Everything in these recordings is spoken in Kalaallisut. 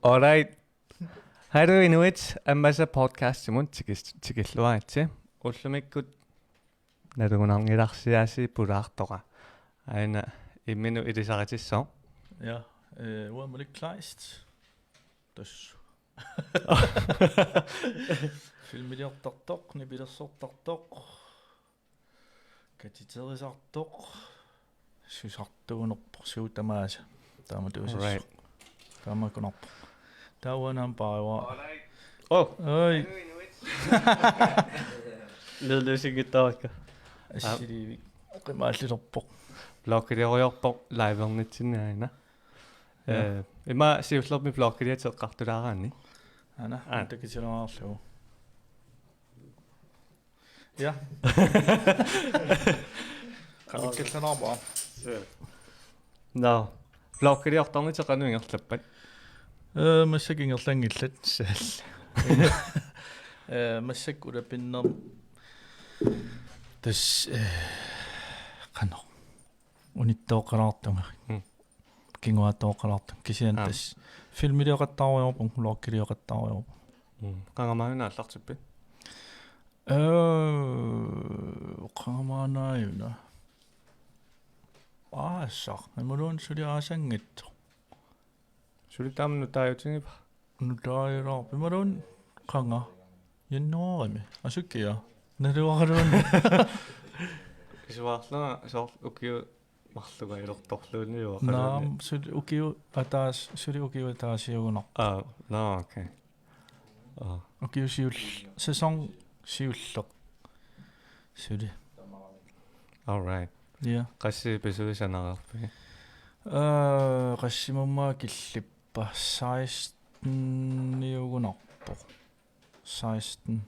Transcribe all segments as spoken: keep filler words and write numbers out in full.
All right. Hej du Inuit, Ammasa podcastimut tikis-, tikilluaritsi. Ullumikkut nalugunarnilarsiasi pulaartoqa. Aana imminut ilisaritissaaq. Ja, øh, uanga Malik Kleist. Tassa. Filmiliortartoq, nipilersortartoq, katiterisartoq, susartuunerpoq suut tamaasa. Taama tuusassu. Alright. Taama kunarpoq. Taava uanga aamma paarivaat. Oh, oi. Lydløsinngittorakku. Assiliivik. Qimaallilerpoq. Vloggilioriarpoq livernitsinni aana. Ja. Øh, ima siullermi vloggiliat eqqartulaaraanni. Aana, aa, takitilaarlugu. Ja. Qamikkallarpara. Nå, vloggiliortarnit qanoq ingerlappat? Øh, massakkut ingerlanngillat. Sal. Øh, massakkut ulapinnermi. Tassa, øh, qanoq. Unittooqqalaartunga. Mm. Kinguaattooqqalaartunga. Kisianni, aap, tassa filmilioqattaarujoorpunga, vloggilioqattaarujoorpunga. Mm. Qanga maanna aallartippit? Øh, qanga maannaajuna. Aasaq, imaluunniit suli aasanngitsoq. Suli taama nutaajutigiva? Nutaajulaarpoq. Imaluunniit qanga? Januaarimi. Asukiaq. Naluaraluunniit. Isuarlunga soorlu ukiut marlungajalertorluunniit. Naamik, suli ukiut ataas-, suli ukiut ataasiugunarpoq. Aa, nå, okay. Aa. Ukiut siul-, sæson siulleq. Suli. All right. Ja. Qassit episodit sanareerpigit? Øh, qassimummaa killippa? Seksteniugunarpoq. Seksten.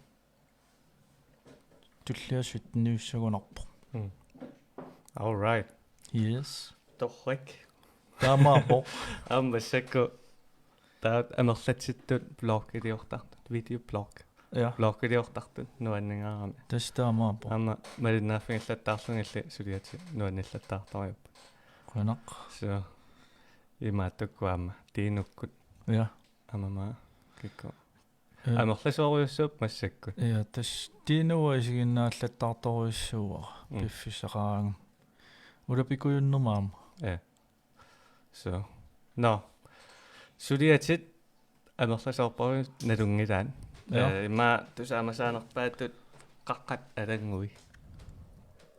Tullia sytteniussagunarpoq. Mm. All right. Yes. Torrak. Taamaappoq. Aamma massakkut taava amerlatsittut vloggiliortartut, videoblog. Ja. Vloggiliortartut nuanningaarami. Tassa taamaappoq. Aamma malinnaaffigillattaarlugilli suliatit nuannillattaartorujuupput. Qujanaq. Så, imaattukkut aamma Dinukkut. Ja. Aamma kikkut. Øh. Amerlasoorujussuupput massakkut. Ja, tassa Dinu uanga isiginnaallattaartorujussuuara. Mm. Piffissaqaraangama. Ulapikujunnerma aamma. Ja. Så. Nå. Suliatit amerlasoorparuit nalunngilaat. Ja. Øh, ima tusaamasaanerpaatut Qaqqat Alanngui.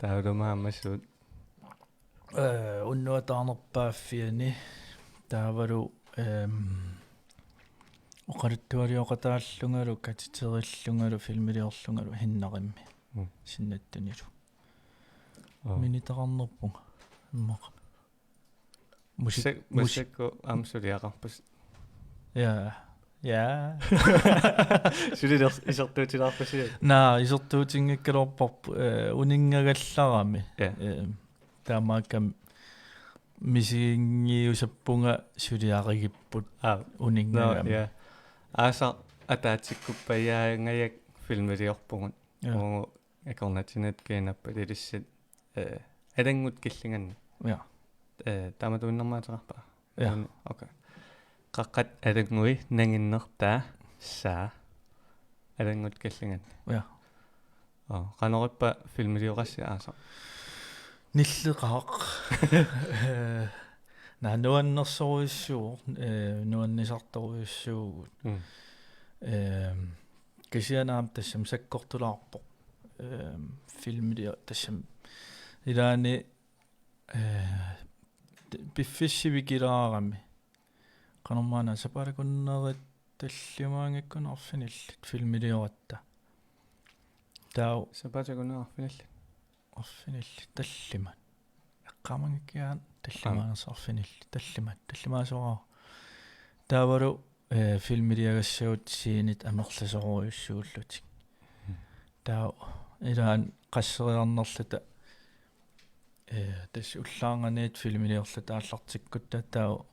Taavalu aamma suut? Øh, Unnuaq Taarnerpaaffiani. Taavalu, øhm, oqaluttualioqataallungalu, katiterillungalu, filmiliorlungalu Hinnarimmi. Mm. Sinnattunilu. Aa. Minitaqarnerpunga. Immaqa. Musik-, musik-, massakkut aamma suliaqarpusi. Ja. Ja. Suli iser-, isertuutilaarpusi. Naa, isertuutinngikkaluarparput, øh, uninngagallarami. Ja. Øh, taamaakkami misiginngiusappunga suliarigipput. Aa. Uninngagami. Nå, ja. Aasaq ataatsikkuppajaangajak filmiliorpugut. Ja. Uagut akornatsinat kiinappat ilissi, øh, Alanngut killinganni. Ja. Øh, taamatuinnarmaateqarpa? Ja. Alanngu-, okay. Qaqqat Alanngui nanginnertaa saa Alanngut killinganni. Ja. Oo, qanorippa filmilioqassi aasaq? Nilleqaaq. Øh, naa, nuannersorujussuuvoq, øh, nuannisartorujussuuvugut. Mm. Øhm, kisianni aamma tassami sakkortulaarpoq. Øhm, filmiliaq tassami. Ilaanni, øh, t-, piffissaq sivikilaarami. Qanormaana sapaatip akunneri tallimaanngikkunik arfinillit filmilioratta. Taava. Sapaatip akunneri arfinillit? Arfinillit tallimat. Eqqaamanngikkiga tallimaanersoq. Aap. Arfinillit tallimat. Tallimaasoraara. Taavalu, øh, filmiliagassavut scenit amerlasoorujussuullutik. Mm. Taava ilaanni qasseriarnerluta, øh, tassa ullaarnganiit filmiliorluta aallartikkutta taava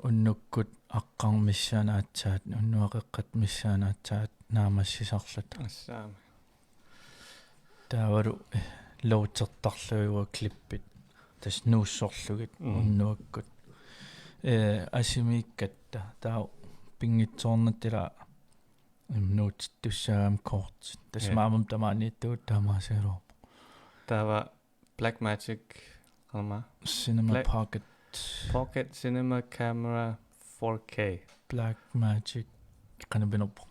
unnukkut aqqarneq missaani aatsaat, unnuap qeqqata missaani aatsaat naammassisarluta. Assaami. Taavalu, øh, loadsertarlugit uanga klippit. Tassa nuussorlugit. Mm. Unnuakkut. Eh, asimiikkatta. Taava pinngitsoornatilaaq imnuutittussaagami kortit. Tassa Ja. Maamam tamaaniittugut taamaasigaluarpoq. Taava Blackmagic, qanormaa? Cinema Black- Pocket. Pocket Cinema Camera four K. Blackmagic. Qanoq pinerpoq?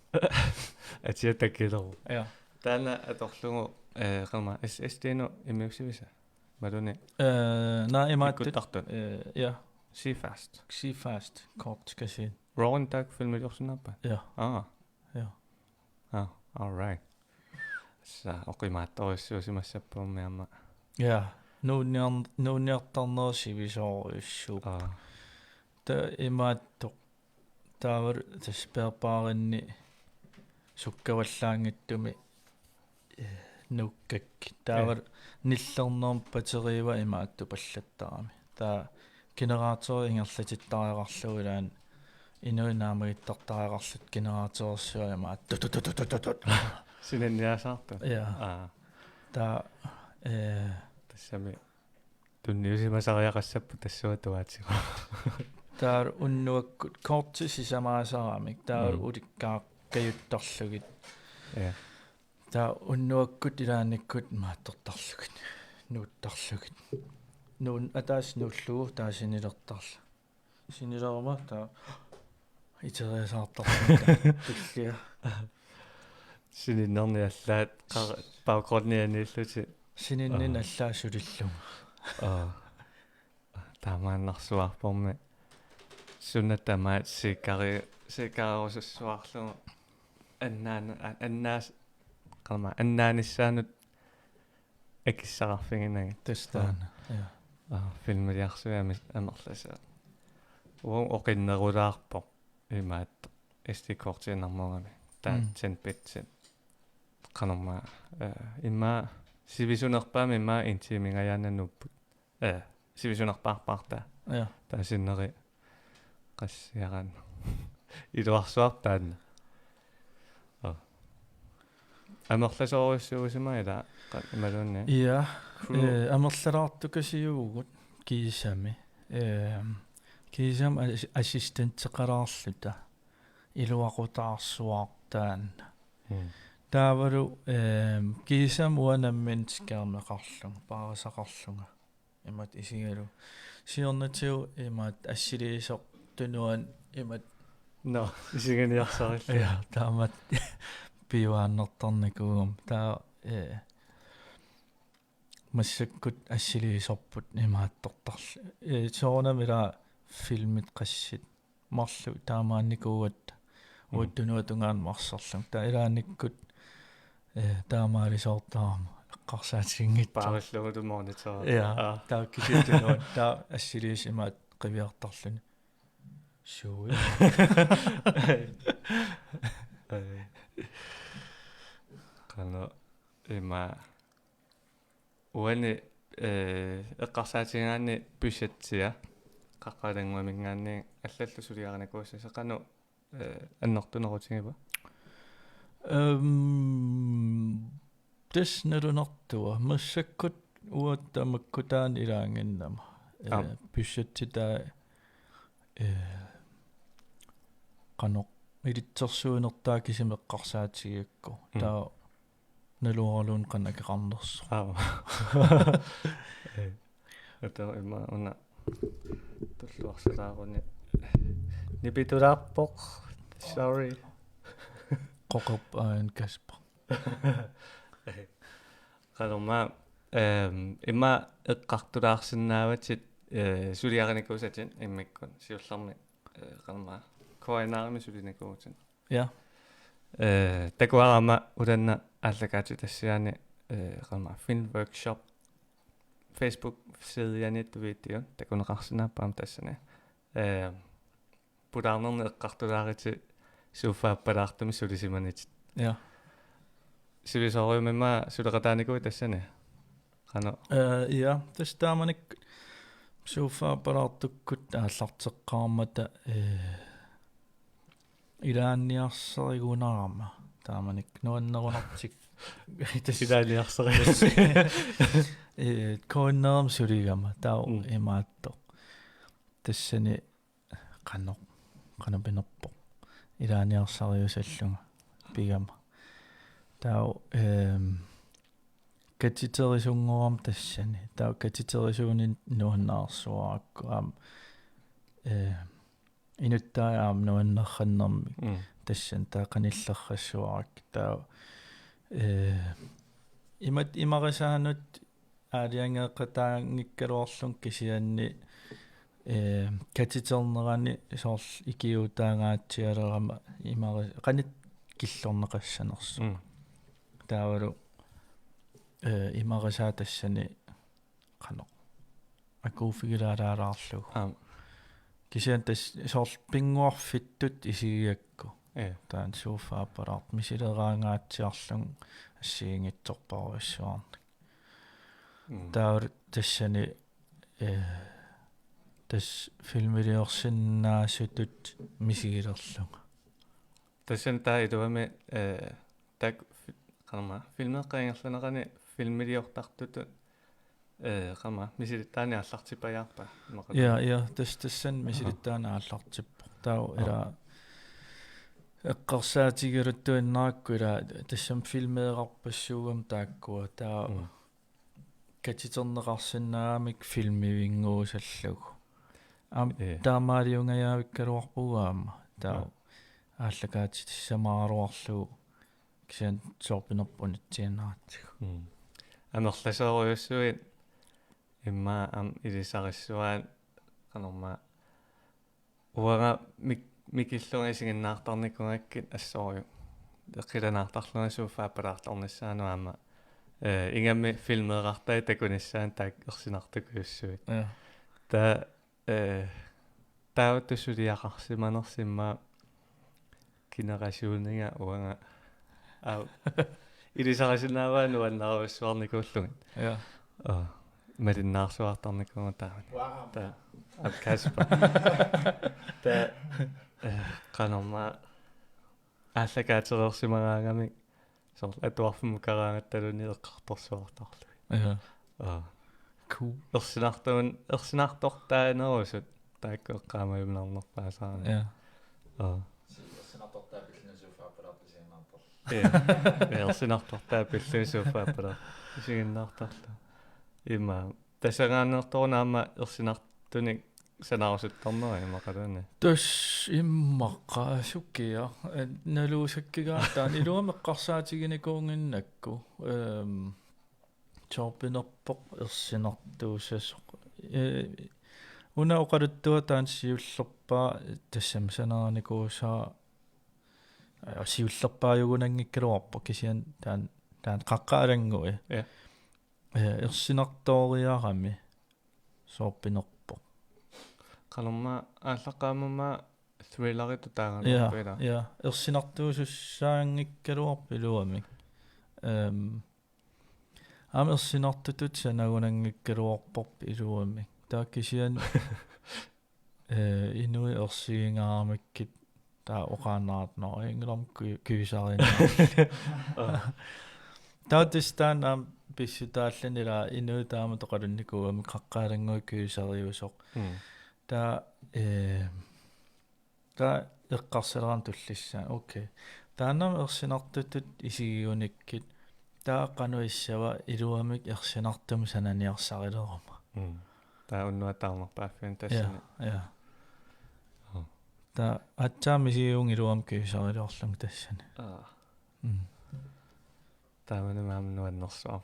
Atia takileru. Ja. Taanna atorlugu, eh, qanormaa, S S D-nu immiussivisa? Imaluunniit? Eh, naa imaattut. Ikkuttartut. Eh, ja. CFast. CFast, kortikasiit. Raw-inik taakku filmiliorsinnaappat? Ja. Aa. Ja. Aa, all right. Tassa oqimaattorujussuusimassappat aamma. Ja. Nuunniar-, nuunniartarnerit sivisoorujussuupput. Aa. Taava imaattoq. Taavalu tassa bærbare-inni sukkavallaanngitsumik, eh, nuukkakkit. Taavalu Ja. nillernermi batteriiva imaattupallattarami. Taava generatori ingerlatittariaqarlugu ilaanni inuit naammagittartariaqarlutik generatorersuaq imaattoq. Sininniasaartut. Ja. Aa. Taava, eh, Tassami tunniusimasariaqassapput tassunga tuaatigu. Taava unnuakkut kortit sisamaasaramik, taava Mm. ulikkaakkajuttarlugit. Ja. Taava unnuakkut ilaannikkut imaattortarlugit. Nuuttarlugit. Nuun-, ataaseq nuullugu taava sinilertarluni. Sinileruma taava iteriasaartarluni taava tullia. Sininnerni allaat qara-, baggrundianiillutik. Sininninni Aa. Allaat sulillunga. Aa. Taamaannarsuarpormi. Suna tamaat siikari-, siikarerusussuarlugu annaan-, a-, annaas-, qanormaa, annaanissaanut akissaqarfiginagit. Tassa taanna, ja. Aa, filmiliarsuit amerlasoorlugit. Uagut oqinnerulaarpoq imaattoq S D-kortiinnarmoorami. Taava Mm. ten bitsit. Qanormaa, eh, immaqa sivisunerpaamik immaqa en timingajaannaq nuupput. Eh, sivisunerpaarpaartaa. Ja. Taava sinneri qassiaraanni. Iluarsuarpoq taanna. Aa. Amerlasoorujussuusimaat ilaa qa-, imaluunniit? Ja. Crew. Eh, amerlalaartukasiuvugut kiisami. Ehm, kiisami as-, assistenteqalaarluta iluaqutaarsuartaanna. Mm. Taavalu, ehm, kiisami uanga nammineq skærmeqarlunga, paarisaqarlunga. Imatut isigalugu. Siornatigut imatut assiliisoq tunuani imatut. Nå, isiganiarsarillugu. Ja, taamatut piuaannartarnikuugama. Taava, eh, massakkut assiliisorput imaattortarluni. Eh, soorunami ilaa filmit qassit. Marluk taamaannikuugatta. Mm. Uattut tunuata tungaanut marserlunga. Taava ilaannikkut, eh, taamaalisoortarama eqqarsaatiginngitsoq. Paarillugu monitor. Ja, aa. Taava kisianni tunuani, taava assiliisoq imaattoq qiviartarluni. Sui. Ai. Qanoq ima uani, eh, eqqarsaatigigaanni budgetsia, Qaqqat Alanngui-minngaanniit allallu suliarinikuusaasi, qanoq, eh, annertunerutigiva? Ehm, tassa nalunartua. Massakkut uanga tamakkua taanna ilaannginnama. Eh, Aap. Budgetitaa, eh, qanoq ilitsersuinertaa kisimi eqqarsaatigigakku. Mm. Taava naluaraluunniit qanoq akeqarnersoq. Aap. Eh. Ata ima una tulluarsalaaruni. Nipitulaarpoq. Sorry. Qoqerpoq aajuna Kasper. Qanormaa, ehm, ima eqqartulaarsinnaavatit, eh, suliarinikuusatit immikkut siullermik, eh, qanormaa, K N R-imi sulinikuuvutit. Ja. Eh, takuarama ulanna aallakaatitassiaani, eh, qanormaa, Film Workshop Facebook-sidianiittoq video, takuneqarsinnaapput aamma tassani. Eh, pulaarnerni eqqartulaarutit sofa-appalaartumik sulisimanitit. Ja. Sivisoorujummik immaqa suleqataanikuuit tassani? Qanoq? Eh, ja, tassa taamanikkut sofa-appalaartukkut aallarteqqaarmata, eh, ilaanniarsarigunarama taamanikkut nuannerunartikkut. Tassa Ilaanniarsari. Eh, K N R-imi suligama, taava Mm. imaattoq. Tassani qanoq, qanoq pinerpoq. Ilaaniarsariusallunga pigama. Taava, ehm, katiterisunngoramik tassani. Taava katiterisuuneq nuannaarsuarakku aamma, eh, inuttai aamma nuannerrannermik. Mm. Tassani taava qanillerrassuarakku. Taava, eh, imat-, imarisaanut aalajangeeqataanngikkaluarlunga kisianni, eh, katiternerani soorlu ikiuutaangaatsialerama imari-, qanoq killorneqassanersoq. Mm. Taavalu, eh, imarisaa tassani qanoq akuuffigilaalaalaarlugu. Aamma. Kisianni tassa soorlu pinnguarfittut isigigakku. Ja. Taanna sofa apparaat misileraangaatsiarlunga assigiinngitsorpassuarnik. Mm. Taava tassani, eh, tassa filmiliorsinnaasutut misigilerlunga. Tassani taava iluamik, eh, taakku fi-, qanormaa, filmeeqqat ingerlanerani filmiliortartutut, eh, qanormaa, misilittaaneq aallartippajaarpa? Imaqalu. Ja, ja, tas-, tassani misilittaaneq aallartippoq. Taava, ja, ila eqqarsaatigeruttuinnarakku ila tassami filmeeqarpassuugami taakkua. Taava, mm, katiterneqarsinnaagamik filmivinnguusallugu. Aamma, ja, taamaaliungajavikkaluarpugut aamma. Taava, ja, aallakaatitissamaraluarlugu kisianni soorpinerput unitsiinnaratsigu. Mm. Amerlasoorujussuit immaqa aamma ilisarissuaat qanormaa uanga mik-, mikillunga isiginnaartarnikuugakkit assorujussuaq. Qilanaartarlunga sofa appalaartornissaanut aamma, eh, ingammik filmeeqartai takunissaannut taakku ersinartukujussuit. Ja. Taava, eh, taava suliaqarsimanersi immaqa generationiga uanga. Aa, ilisarisinnaavaa nuannarujussuarnikuullugit. Ja. Aa, malinnaarsuartarnikuuvunga taamani. Wow. Taava, aa, Kasper. Taava, eh, qanormaa aallakaatereersimagaangamik soorlu atuarfimmukaraangattaluunniit eqqartorsuartarlugit. Ja. Aa. Cool. Ersinartuun-, ersinartortaanerusut taakku eqqaamajuminarnerpaasaarami. Ja. Aa. Ersinartortaa pilluni sofa appalaartoq isiginnaartarlugu. Ja. Ja, ersinartortaa pilluni sofa appalaartoq isiginnaartarlugu. Immaqa. Tassanngaanneertoruna aamma ersinartunik sanarusuttarnera imaqaluunniit. Tassa immaqa sukiaq, eh, naluusakkigaanni taanna iluamik eqqarsaatiginikuunnginnakku, ehm, soorpinerpoq ersinartuussasoq. Eh, una oqaluttuaq taanna siullerpaaq tassami sanaranikuusaa, eh, siullerpaajugunanngikkaluarpoq kisianni taanna, taanna Qaqqat Alanngui. Ja. Eh, ersinartooriarami soorpinerpoq. Qanormaa aallaqqaammut aamma thrilleritut taagaluarput ilaa? Ja, ja. Ersinartuusussaanngikkaluarpoq iluamik. Ehm, aamma ersinartutut sanagunanngikkaluarparput iluamik. Taava kisianni eh, inuit ersigingaaramikku taava oqaannartarpoq, "Nå, ingerlaannaq ky-, kyseriinnarlugu." Aa. Taava tassa taanna aamma pissutaalluni ilaa inuit taamatut oqalunnikuugamik Qaqqat Alanngui kyseriusoq. Mm. Taava, eh, taava eqqarsalerama tullissaani. Okay. Taannami ersinartutut isigigunikkit. Taava qanoq issava iluamik ersinartumik sananiarsarileruma. Mm. Taava unnuap taarnerpaaffiani tassani. Ja, ja. Aa. Taava aatsaat misigivunga iluamik kyserilerlunga tassani. Aa. Mm. Taamani aamma nuannersuaq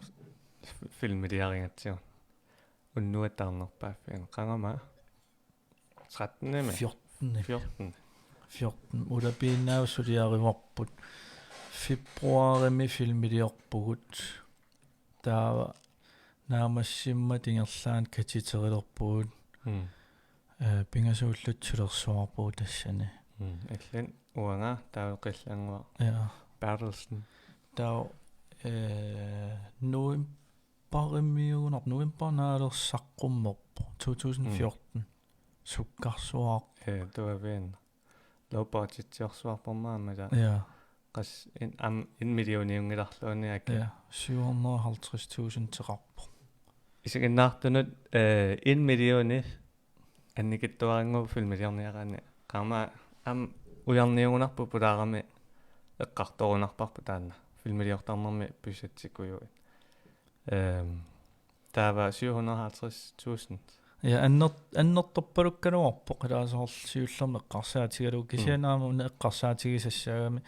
f-, filmiliarigatsigu. Unnuap taarnerpaaffiani. Qangami? Tretten-imi? Fjorten. Fjorten. Fjorten. Ulapiinnaavoq suliarivarput. Februarimi filmiliorpugut. Taava naammassimmat ingerlaannaq katiterilerpugut. Mm. Eh, pingasuulluta sulersuarpugut tassani. Mm. Illit uanga taava Qillannguaq. Ja. Berthelsen. Taava, eh, novembarimiugunarpoq, novembarip naalersaqqummerpoq, to tusind fjorten. Mm. Sukkarsuaq. Eh, tuaviin. Low budgetiorsuarpoq aamma ilaa. Ja. Qas en, aamma en millioniunngilarluunniit aki. Ja, syv hundrede og halvtreds tusindeqarpoq. Isiginnaartunut, eh, en millioni annikitsuarannguupput filmiliorniaraanni. Aamma aamma ujarniugunarpoq pulaarami eqqartorunarparput taanna. Filmiliortarnermi budgetsikkujuit. Ehm, taava syv hundrede og halvtreds tusind. Ja, anner-, annertorpalukkaluarpoq ilaa soorlu siullermik eqqarsaatigalugu kisianni aamma una eqqarsaatigisassaagami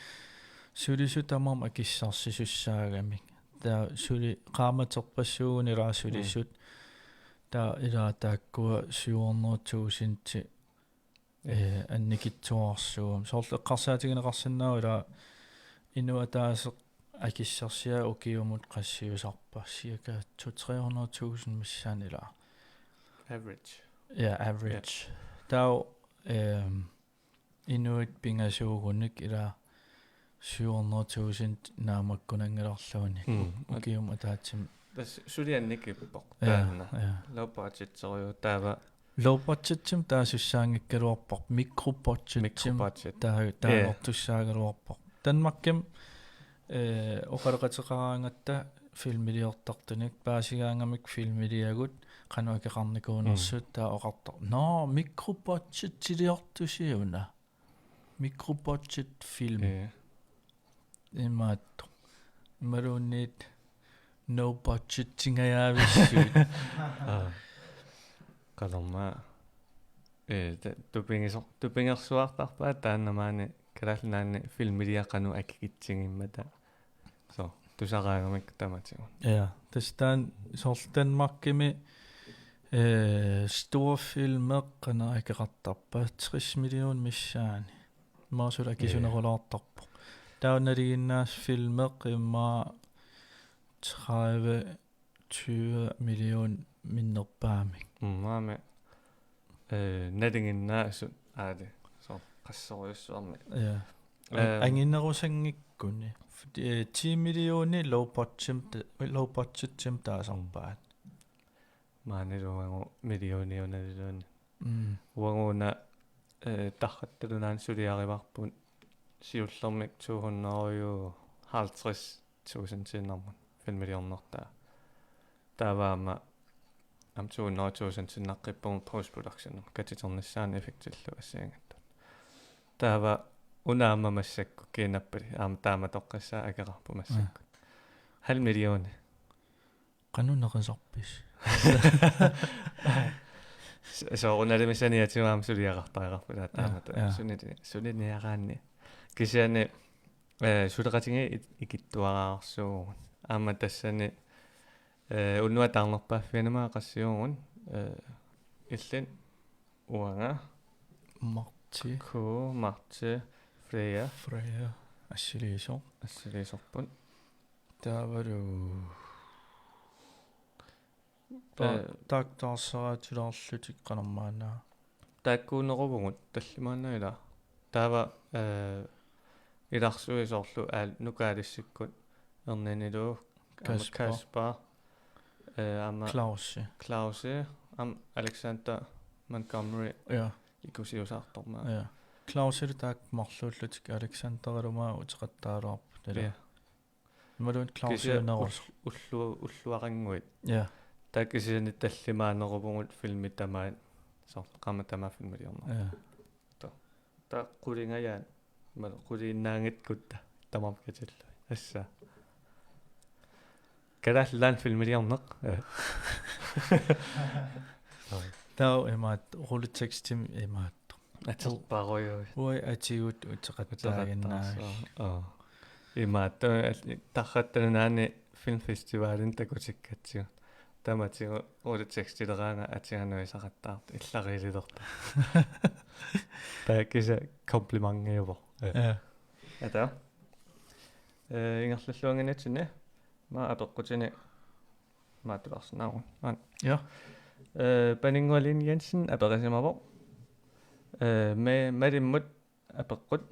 sulisut tamarmik akissarsisussaagami. Taava suli qaammaterpassuugunik ilaa sulisut. Taava ilaa taakkua syv hundrede tusind eh, annikitsuararsuugami. Soorlu eqqarsaatigineqarsinnaavoq ilaa inuit ataaseq akissarsiaat ukiumut qassiusarpa, cirka to tre hundrede tusind missaani ilaa. Average. Ja, average. Taava, ehm, inuit pingasuugunik ilaa syv hundrede tusind naammakkunanngilarluunniit. Mm. Ukiumut ataatsimut. Tassa suli annikippoq. Ja, taanna. Ja. Low budget soruju taava. Low budgetimik taava sussaanngikkaluarparput, mikro budgetimik. Mikro budget. Taava, ja, taava ortussaagaluarparput. Danmarkimi, eh, oqaloqateqaraangatta filmiliortartunik paasigaangamik filmiliagut qanoq akeqarnikuunersut. Mm. Taava oqartar. Nå, mikro budgetiliortusi una. Mikro budget film. Ja. Imaattoq. Imaluunniit no budgetingajavissui. Aa. Qanormaa. Eh, ta-, tupigisor-, tupigersuartarpaat taanna maani Kalaallit Nunaanni filmiliaq qanoq akikitsigimmata. So, tusaraangamik tamatigut. Ja, tassa taanna soorlu Danmarkimi, eh, stor filmi qanoq akeqartarpa, tres million missaani. Maasula akisunerulaartarpoq. Taava nalinginnaasut filmi immaqa tredive, tyve million minnerpaamik. Mm, maani, eh, nalinginnaasut aali. So, qassorujussuarmi. Ja. Eh, anginerusanngikkunik. Fordi, eh, ti millionit low budget, low budgetimik taasarpaat. Maanilu uagut millioniunaliluunniit. Mm. Uagut una, eh, Tarratta Nunaanni suliarivarput siullermik to hundrede og halvtreds tusindiinnarmut filmiliornertaa. Taava aamma, aamma to hundrede tusindiinnaqqippugut post-production katiternissaanut effektillu assigiinngitsut. Taava una aamma massakkut kiinappali aamma taamatoqqissaaq akeqarpoq massakkut. Mm. Halv million. Qanoq nerisarpisi? S-, soorunalimi saniatigut aamma suliaqartariaqarput ilaa. Ja, taamaattut. Ja. Sunili-, suliniaraanni. Kisianni, eh, suleqatigiit ik-, ikittuararsuugut. Aamma tassani, eh, unnuap taarnerpaaffianimi qassiugut, eh, illit uanga. Marti. Ku, Marti, Freja. Freja. Assiliisoq. Assiliisorput. Taavalu. Ta-, eh, taakku taarseraatilaarlutik qanormaanna. Taakkuuneruvugut tallimaanna ilaa. Taava, eh, ilarsui soorlu aal-, Nukaalissikkut erninilu, aamma Kasper. Kasper, eh, aamma Clausi. Clausi, aamma Alexander Montgomery. Ja. Ikusiusaartormaa. Ja. Clausilu taakku marluullutik Alexanderilu aamma uteqattaaraluarput ilaa. Ja. Imaluunniit Clausiunerusoq. Kisianni ull-, ullu-, ulluarannguit. Ja. Taava kisianni tallimaaneruvugut filmi tamaat, soorlu qaammat tamaat filmiliorneq. Ja. Taava. Taava qulingajaat. Imaluunniit quliinnaanngikkukkutta tamarmik katillugit. Tassa. Kalaallit Nunaanni filmiliorneq. Ja. Taava imaattoq rulletekstimi imaattoq. Aterparujuit. Uagut atigut uteqattaaginnaavilluta. Uteqattaarsuaq. Aa. Imaattoq, al-, Tarratta Nunaanni filmfestivalini takutikkatsigu. Tamatigut rulletekstileraangat atiga nuisaqattaartoq illariililertoq. Taava kisianni komplimengiuvoq. Ja. Ja. Ata. Eh, ingerlalluannginnitsinni. Maani apeqqutini. Maattularsinnaavoq. Aan. Ja. Eh, Paninnguaq Lene Jensen aperisimavoq. Eh, me-, Malimmut apeqqut.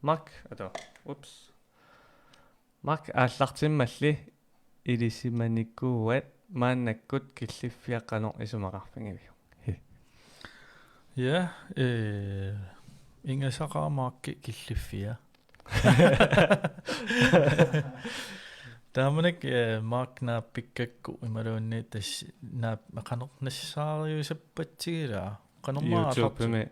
Mark, ata, ups. Mark aallartimmalli ilisimanikuuat maannakkut killiffia qanoq isumaqarfigiviuk? Hi. Ja, eh, ingasaqaaq Mark killiffia. Taamanikkut, eh, Mark naappikkakku imaluunniit tassa naap-, qanoq nassaariusappatsigilaa. Qanormaa YouTube-imi.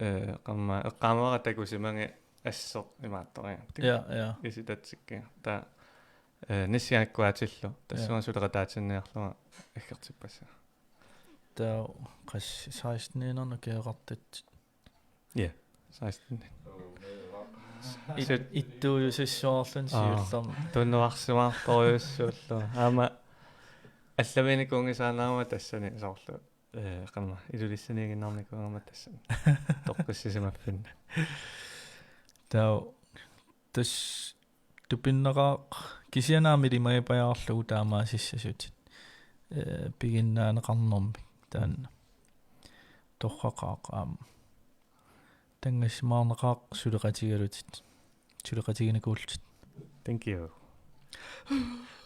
Eh, qamma eqqaamavara takusimagit asseq imaattoriga. Ja, ja. Isitatsikkiga. Taava, eh, nissiangakkuaatillu. Tassunga Ja. suleqataatinniarlunga aggertippassaaq. Taava qassit seksten-iinnarnut keeqartat. Ja, seksten. It-, Sit- ittuujussuarluni Aa. siullermi. Tunnuarsimaartorujussuullugu. Aamma allaviinikuunngisaannarama tassani soorlu. Eh, qamma Ilulissaniiginnarnikuugama tassani. Toqqissisimaffinni. Taava tassa tupinnaqaaq kisianni aamma ilimagipajaarlugu taamaasissasutit. Eh, piginnaaneqarnermik taanna. Torraqaaq aamma. Tanngassimaarnaqaaq suleqatigalutit. Suleqatiginikuullutit. Thank you.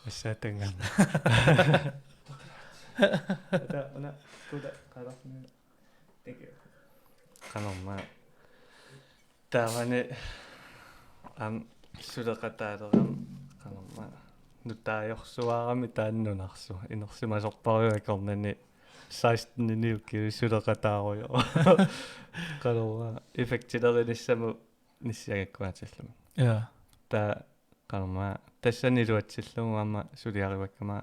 Assaatanngam. Ata una kuda qalarni. Thank you. Qanormaa. Taavani am suleqataalerama qanormaa. Nutaajorsuarami taanna nunarsuaq. Inersimasorpassuit akornanni seksten-ini ukiut suleqataarujoq. Qanormaa. Effektilerinissamut nissiangakkuaatillumi. Ja. Taava qanormaa tassani iluatsillugu aamma suliarivakkama,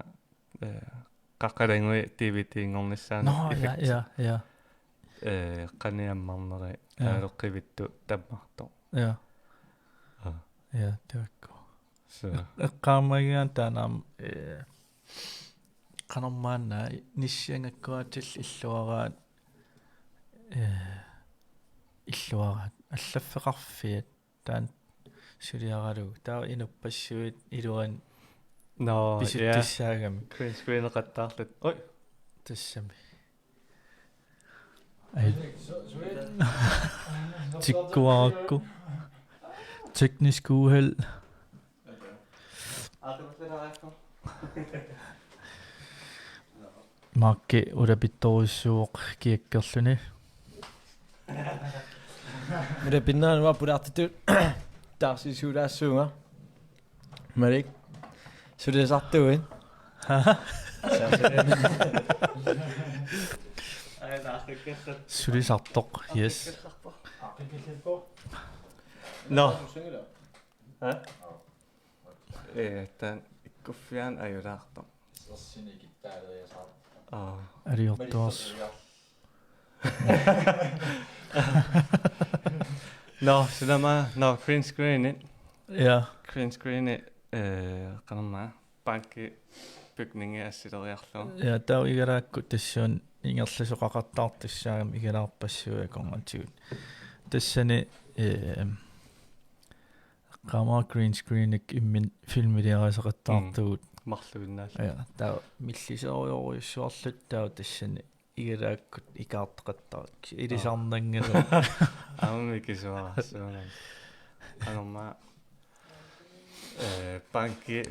eh, Qaqqat Alanngui D V D-nngornissaanut. Nå, ja, Effekti. Ja, ja. Eh, qani ammarneri. Ja. Taavalu qivittut tammartoq. Ja. Aa. Ja, taakku. So. Eqqaamagigaanni taanna aamma, eh, qanormaanna nissiangakkuaatillu illuaraat, eh, illuaraat allaffeqarfiat taanna suliaralugu. Taava inuppassuit iluani Nå, ja. Pisuttussaagamik. Green screeneqattaarluta. Oj. Tassami. Ai. Tikkuarakku. Teknisk uheld. Maakki ulapittorujussuuvoq kiakkerluni. Ulapinnaanua pulaartitut taarsiisuulaassuunga. Malik. Sulisartuit. Sulisartoq, yes. Nå. Ha? Eh, taanna ikkuffiani ajulaartoq. Aa. Aliortuarsu. Nå, suna aamma, nå, green screenit. Ja. Green screenit, eh, qanormaa, banki bygningi assileriarlugu. Ja, taava igalaakkut tassuuna ingerlasoqaqattaartussaagami igalaarpassuit akornatigut. Tassani, eh, qanormaa green screenit imminut filmiliarisaqattaartugut. Mm. Marluinnaallugu. Ja, taava milliserujorujussuarluta taava tassani igalaakkut ikaartoqattaarput. Ilisarnanngilagut. Aamma mikisuararsuugut. Qanormaa, eh, banki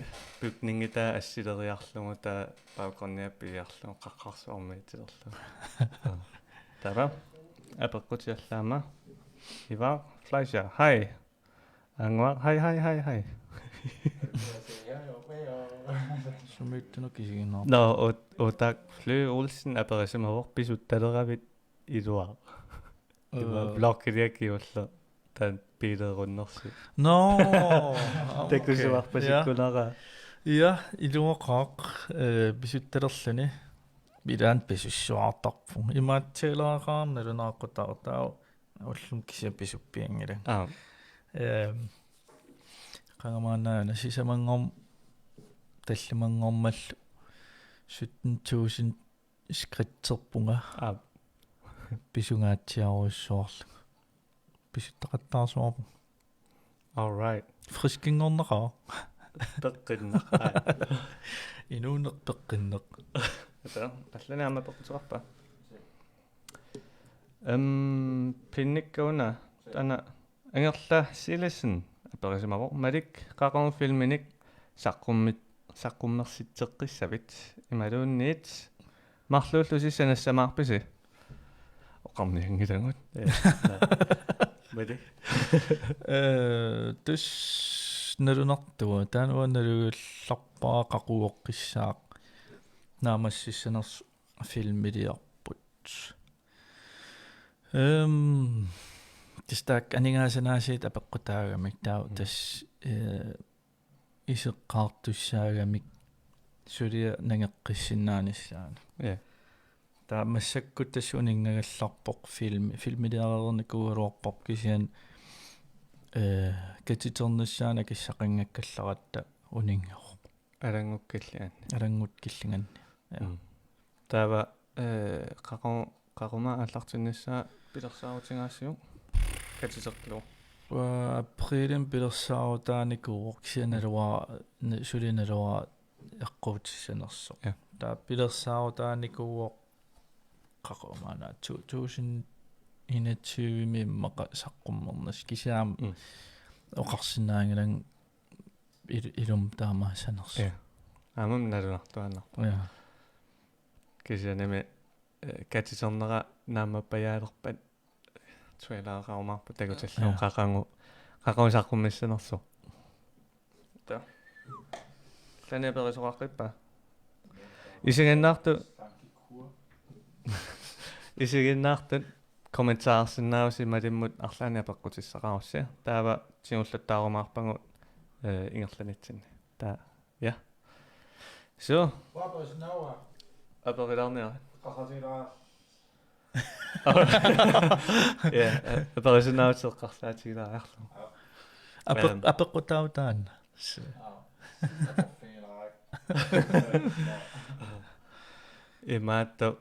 bygningi taava assileriarlugu taava baggrundi piliarlugu qaqqarsuarmiitilerlugu. Taava apeqqutigalugu aamma. Ivar Fleischer, hej. Anguaq, hej, hej, hej, hej. Sumiittunut kisiginnaarpara. Nå, Ut-, Utak Fly Olsen aperisimavoq: Pisuttaleravit iluaq? Ima, øh, blokkiliakkiullu taanna biileerunnersi. Nå, okay. Takusuarpasikkunara. Ja, ja, iluaqaaq, øh, pisuttalerluni. Ilaanni pisussuartarpunga. Imaattuuleraqaaq nalunaaqutaq taava ullumi kisiat pisuppianngilanga. Aa. Ehm, qangamaannaana sisamanngorm-, tallimanngormallu sytten tusind skridterpunga. Aa. Pisungaatsiarujussuarlunga. Pisuttaqattaarsuarpunga. All right. Friskinngornaqaaq. Peqqinnaq. Inuuneq peqqinneq. Ata, allanik aamma peqquteqarpa? Em, pinnikka una, taanna Angerla Silassen aperisimavoq: Malik, qaqugu filminik saqqummit-, saqqummersitseqqissavit? Imaluunniit marluullusi sanassamaarpisi? Oqarnianngilagut. Ee, Malik. Øh, tassa nalunartua, taanna uanga nalunarpara qaqugu oqqissaaq. Naammassissanersoq filmiliorput. Ehm, tassa taakku aningaasanaasiit apeqqutaagamik taava Mm. tassa, eh, iseqqaartussaagamik suliaq nangeqqissinnaanissaanut. Ja. Taava massakkut tassa uninngagallarpoq filmi, filmiliareernikuugaluarparput kisianni, eh, katiternissaanut akissaqanngakkallaratta uninngasoq. Alanngukkillianni. Alanngukkillianni. Ja. Mm. Taava, eh, qaqu-, qaquma aallartinnissaa pilersaarutigaasiuk katiterlugu? Uanga aprilimi pilersaarutaanikuuvoq kisianni naluara, na-, suli naluara eqquutissanersoq. Ja. Taava pilersaarutaanikuuvoq qaqumaana to tusind enogtyve-mi immaqa saqqummernersut kisianni Mm. oqarsinnaanngilanga il-, ilumut taamaassanersoq. Ja. Aamma nalunartuaannarpoq. Ja. Kisiannimi, eh, katiternera naammappajalerpat trailereqarumaarpoq takutillugu Ja. qaqagu, qaqagu saqqummissanersoq. Ta. Taanna aperisoqaqqippaa? Isiginnaartut, isiginnaartut kommentarsinnaavusi Malimmut arlaannik apeqqutissaqarussi. Taava tigulluttaarumaarpagut, eh, ingerlanitsinni. Taava, ja. Så. Aperilaarniarit. Ja, aperisinnaavasi eqqarsaatigilaariarlugu. Ape-, Ehm. Apeqqutaavoq taanna. S-, Imaattoq,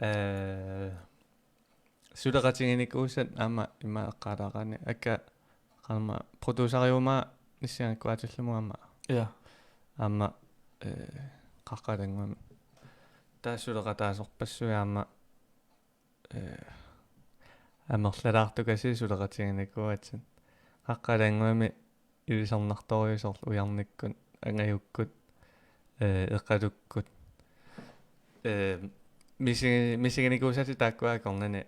eh, suleqatiginikuusat aamma ima eqqaalaaqaani akka qanormaa producerujumaarnissaanngikkuutillugu aamma. Ja. Aamma, eh, Qaqqat Alannguami. Taava suleqataasorpassuit aamma, eh, amerlalaartukasiit suleqatiginikuuatit. Qaqqat Alannguami ilisarnartorujuit soorlu ujarnikkut, angajukkut, eh, eqalukkut. Eh, misi-, misiginikuusatit taakkua akornanni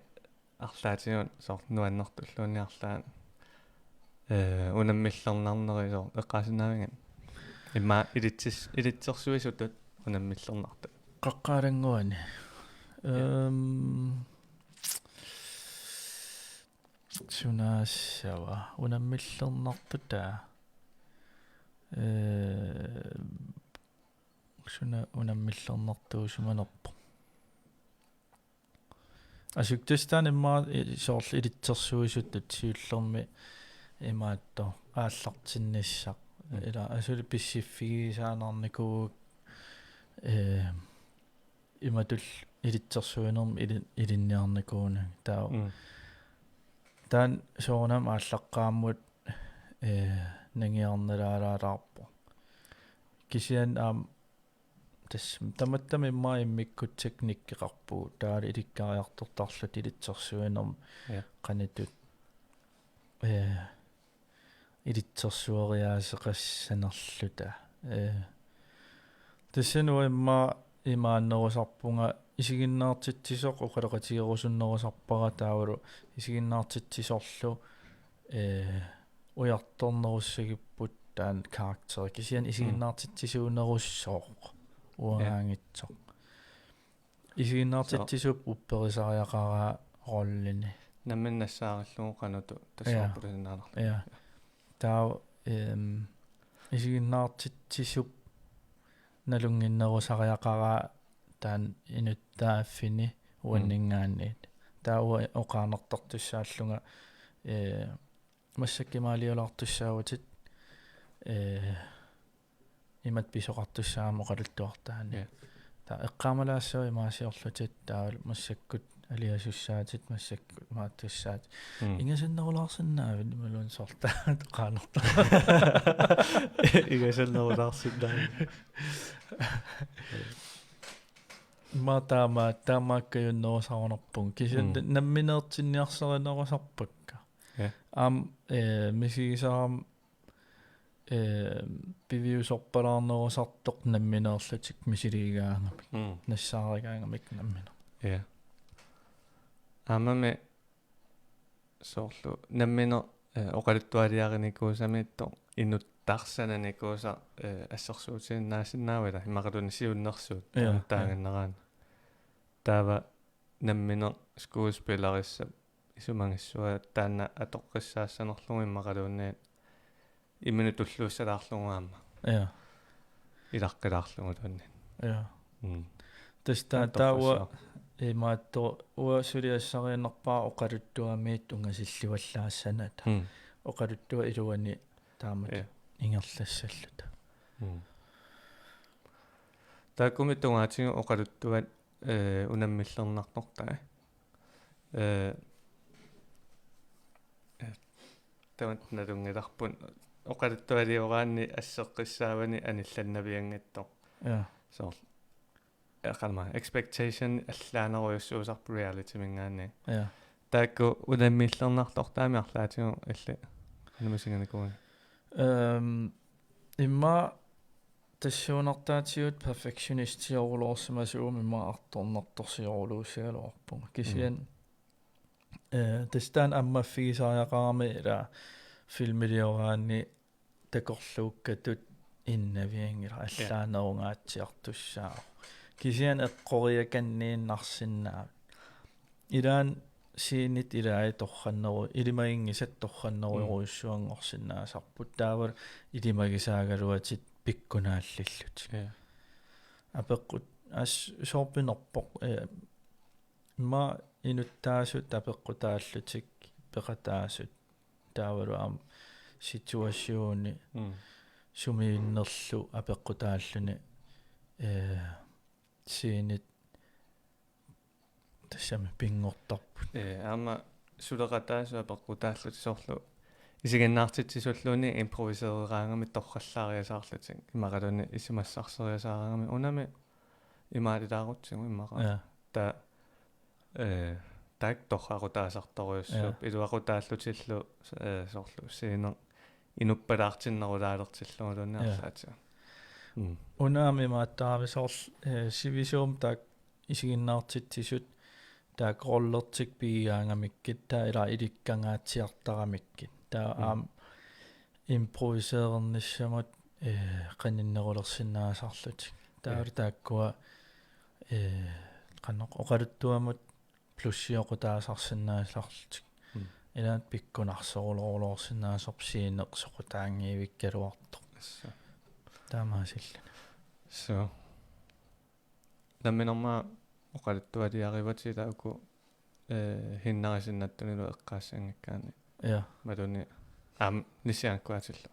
arlaatigut soorlu nuannertulluunniit arlaat, eh, unammillernarneri soorlu eqqaasinnaaviuk? Immaqa ilitsis-, ilitsersuisutut unammillernartut. Qaqqat Alannguani. Ja. Ehm, sunaassava unammillernartutaa. Eh, suna unammillernartuusimanerpoq. Asuktastaan immaqa i-, soorlu ilitsersuisutut siullermik imaattoq aallartinnissaq. Mm. Ila asuli pissiffigisaannarnikuuvoq, eh, imatut ilitsersuinermi ili-, ilinniarnikuunanga. Taava. Mm. Taanna soorunami aallaqqaammut, eh, nangiarnalaalaalaarpoq. Kisianni aamma tassa tamattami immaqa immikkut teknikkeqarpugut. Taava ilikkariartortarluta ilitsersuinermi Ja. qanoq ittut, eh, ilitsersueriaaseqassanerluta. Eh, tassani uanga immaqa imaannerusarpunga isiginnaartitsisoq oqaloqatigerusunnerusarpara taavalu isiginnaartitsisorlu, eh, ujartornerussagipput taanna karakteri. Kisianni Mm. isiginnaartitsisuunerussooq uangaanngitsoq. Ja. Isiginnaartitsisup upperisariaqaraa rollini. Nammineq nassaarillugu qanoq ittut Ja. tassaarput sinnaanarlu. Ja. Taava, ehm, isiginnaartitsisup nalunnginnerusariaqaraa taanna inuttaaffini Mm. uanninngaanniit. Taava uanga oqaanertartussaallunga, eh, massakkut imaaliulaartussaavutit, eh, imatut pisoqartussaagamik oqaluttuartaani. Ja. Taava eqqaamalaassavit imaasiorlutit taavalu massakkut aliasussaatit, massakkut imaattussaatit. Mm. Ingasannerulaarsinnaavit imaluunniit soorlu taanna oqaanerta. Ingasannerulaarsinnaavit. Immaqa taama-, taamaakkajunnerusarunarpunga. Kisianni Mm. nammineertinniarsarinerusarpakka. Ja. Aamma, eh, misigisarama, eh, piviusorpalaarnerusartoq nammineerlutik misiliigaangamik. Mm. Nassaarigaangamik nammineq. Ja. Aammami soorlu nammineq, eh, oqaluttualiarinikuusamiittoq inuttarsananikuusaq, eh, assersuutiginnaasinnaavila imaluunniit siunnersuut Ja, ja. taanna taaginnaraanni. Taava nammineq skuespillerissap isumagissuaq taanna atoqqissaassanerlugu immaqaluunniit imminut tulluussalaarlugu aamma. Ja. Ilaqqilaarlugu tunni. Ja. Mm. Tassa taava imaattoq uanga suliassariinnarpara oqaluttuamiit ungasilluallaassanata. Mm. Oqaluttuat iluani taamatut. Ja. Ingerlassalluta. Mm. Taakkumi tungaatigut oqaluttuat, eh, unammillernartortai. Eh, eh, tamatta nalunngilarput oqaluttualioraanni asseqqissaavani anillannavianngitsoq. Ja. Soorlu. Eqalma, expectation allaanerujussuusarpoq reality-minngaanniit. Ja. Taakku unammillernartortaami arlaatigut illit. Anamisiganikuugi. Ehm, imma tassuunartaatigut perfektionistiorulorsimasuuguma imma artornartorsioruluussigaluarpunga. Kisianni, mm, eh, tassa taanna ammaffigisariaqarami ila filmilioraanni takorluukkatut innavianngilaq. Ja. Allaanerungaatsiartussaavoq. Kisianni eqqoriakanniinnarsinnaavoq. Ilaanni scenit ilaat torranneru-, ilimaginngisat torrannerujorujussuanngorsinnaasarput. Taavalu ilimagisaagaluatit pikkunaallillutik. Ja. Apeqqut-, as-, soorpinerpoq, eh, imma inuttaasut apeqqutaallutik peqataasut. Taavalu aamma situationi, mm, sumiinnerlu apeqqutaalluni, eh, scenit tassami pinngortarput. Ee, aamma suleqataasut apeqqutaallutik soorlu isiginnaartitsisulluunniit improviseeraangamik torrallaariasaarlutik. Immaqaluunniit isumassarseriasaaraangamik unami imaalilaarutsigu immaqa. Ja. Ta-, ee, taakku torraqutaasartorujussuupput. Ja. Iluaqutaallutillu, ee, soorlu scener inuppalaartinnerulaalertilluguluunniit. Ja. Arlaatigut. Mm. Una aamma imaattaraami soorlu, ee, sivisuumik taakku isiginnaartitsisut taakku rollertik pigigaangamikkit, taava ilaa ilikkangaatsiartaramikkit. Taava, mm, aamma improviseernissamut, ee, qaninnerulersinnaasarlutik. Taava, ja, taakkua, ee, qanoq oqaluttuamut plussiuqutaasarsinnaasarlutik. Mm. Ilaanni pikkunarsorulorsinnaasarpoq sceneq soqutaanngivikkaluartoq. Assa. Taamaasilluni. Suu. Namminerma oqaluttualiarivatit ilaa uku, eh, hinnarisinnattunillu eqqaassanngikkaanni. Ja. Imaluunniit aamma nissianngikkuaatillu.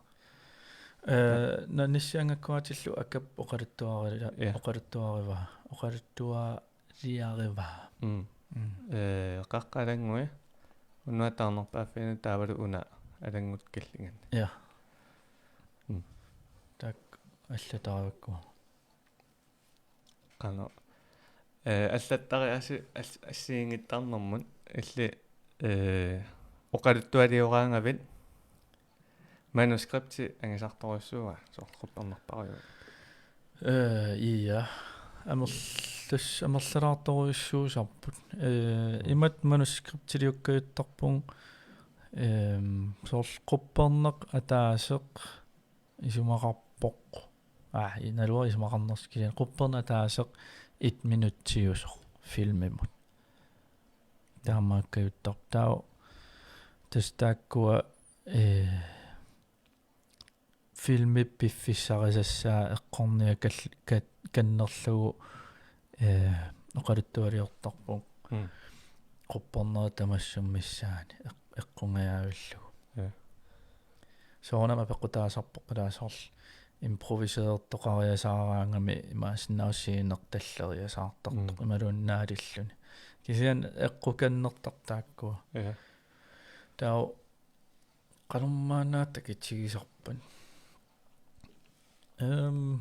Eh, na nissianngikkuaatillu akap oqaluttuarila-, ja, oqaluttuariva-, oqaluttuariarivaa. Mm. Mm. Eh, qaqqat alanngui unnuap taarnerpaaffiani taavalu una alanngut killinganni. Ja. Mm. Taakku allataarakku. Qanoq. Eh, allattariaasi-, as-, assigiinngittarnermut illit, eh, oqaluttualioraangavit manuskripti angisartorujussuua, soorlu quppernerparujuit? Eh, ja. Amerlas-, amerlalaartorujussuusarput. Eh, mm, imatut manuskriptiliukkajuttarpunga, ehm, soorlu qupperneq ataaseq isumaqarpoq. Aa, i-, naluara isumaqarnersoq kisianni qupperneq ataaseq et minutsiusoq filmimut. Taamaakkajuttarpoq. Taava tassa taakkua, ee, filmip piffissarisassaa eqqorniakal-, kat-, kannerlugu, ee, oqaluttualiortarpunga. Mm. Quppernerit tamassummik missaanni eq-, eqqungajaavillugu. Ja. Soorunami apeqqutaasarpoq ilaa soorlu improviserertoqariasaaraangami imaassinnaavoq sceneq talleriasaartartoq. Mm. Imaluunniit naalilluni. Kisianni eqqukannertarpoq taakkua. Ja. Taava qanormaanna takitigisarpat. Ehm,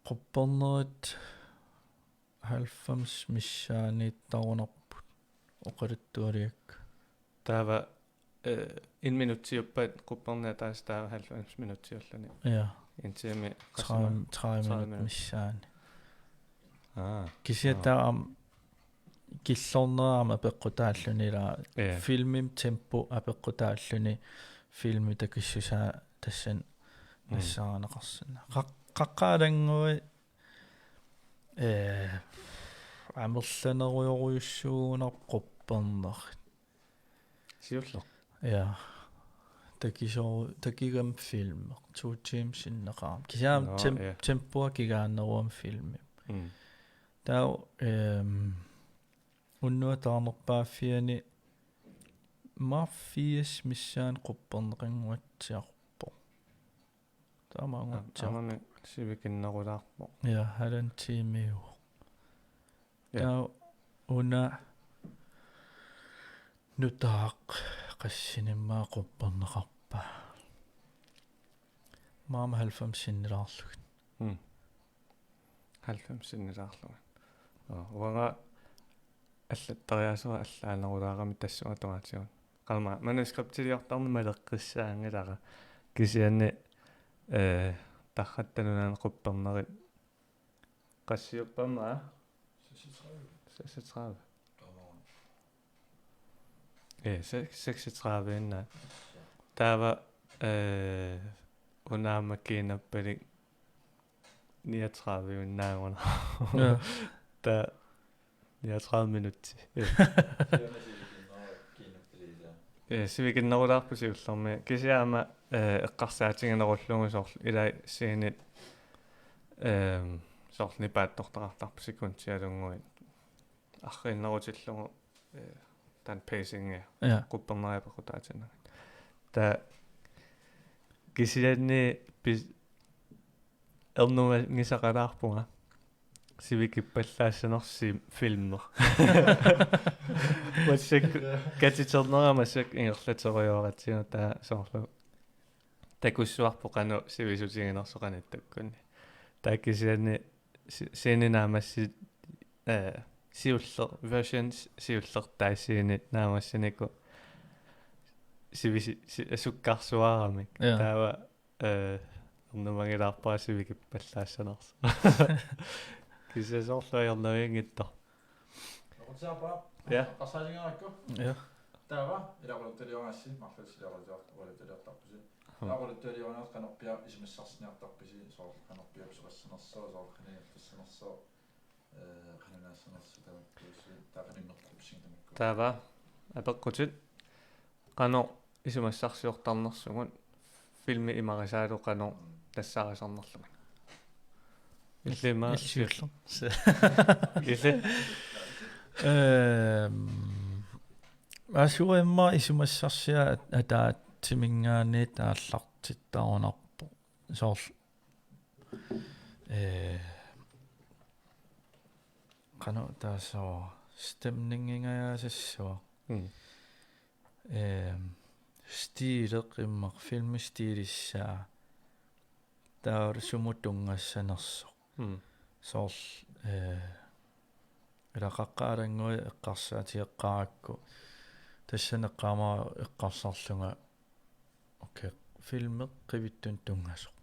quppernerit halvfems missaaniittarunarput oqaluttualiakka. Taava, eh, en minutsiuppat qupperneq ataaseq taava halvfems minutsiulluni. Ja. En time qasima? Tredive, tredive minut missaani. Aa. Kisianni, aa, taava aamma killornera aamma apeqqutaalluni ilaa, ja, filmimi tempo apeqqutaalluni filmi takissusaa tassani, mm, nassaarineqarsinnaavoq. Qaq-, qaqqat alannguit, eh, amerlanerujorujussuugunarpoq quppernerit. Siulleq. Ja. Takisoor-, takigami filmi. To timer sinneqarami. Kisianni Nå, tem-, ja. tempoa kigaanneruami filmi. Mm. Taava, ehm, unnuaq taarnerpaaffiani marfias missaani qupperneqannguatsiarpoq. Taamaannguatsiarpoq. Aamma sivikinnerulaarpoq. Ja, halvanden tiimiuvoq. Ja. Taava una nutaaq qassinimmaa qupperneqarpa. Maama halvfems sinnilaarlugit. Mm. Halvfems sinnilaarlugit. Nå, uanga allattariaaseq allaanerulaarami tassunga tungaatigut. Qanga manuskriptiliortarneq maleqqissaanngilara. Kisianni, eh, Tarratta Nunaanni quppernerit qassiuppammaa? Seksogtredive. Seksogtredive. Ja, seks-, seksogtredive-innaat. Taava, eh, una aamma kiinappalik niogtredive-innaagunarpoq. Ja. Taava niogtredive minutter. Ja. Ja, sivikinnerulaarpoq siullermik. Kisianni aamma, eh, eqqarsaatiginerullugu soorlu ilai scenit, ehm, soorlu nipaattortaqartarpoq sekundialunnguit. Arriinnerutillugu, eh, taanna pacingia. Ja. Quppernerit pequtaatinnagit. Taava kisianni pis-, ernumangisaqalaarpunga sivikippallaassanersoq filmi. Massakkut katiternerani massakkut ingerlaterujoratsigu taava soorlu takussuarpoq qanoq sivisutiginersoq qanittukkunni. Taava kisianni si-, scenit naammassi-, eh, siulleq, versions siullertaat scenit naammassinikuuvoq sivisi-, si-, sukkarsuaramik. Ja. Taava, eh, ernumangilaarpara sivikippallaassanersoq. Kisianni soorlu ajornavianngitsoq. Noqutiarpara. Ja. Eqqarsaatigerakku. Ja. Taava, ilaqutaliorassi, marluk ilaqutalior-, ilaqutaliortarpusi. Hmm. Ilaqutaliorassi qanorpiaq isumassarsiniartarpisi, soorlu qanorpiaq pisoqassanersoq, soorlu qanoq ingerlassanersoq, eh, qanoq naassanersoq tamakkuusoq, taava qanoq innerpupsing tamakku. Taava, apeqqutit, qanoq isumassarsiortarnersugut, filmi imarisaalu qanoq tassaarisarnerlugit. Illima. Illiullu. Illi. Ehm, asuimma isumassarsiaq at-, ataatsiminngaanniit aallartittarunarpoq. Soorlu, eh, qanoq taassavara stemningingajaassavara. Mm. Ehm, stiileq immaqa filmi stiilissaa. Taava sumut tunngassanersoq. Mm. Soorlu, eh, ilaqaqqaalannguit eqqarsaatigeqqaarakku. Tassani eqqaamavara eqqarsarlunga. Okay, filmi qivittunik tunngasoq.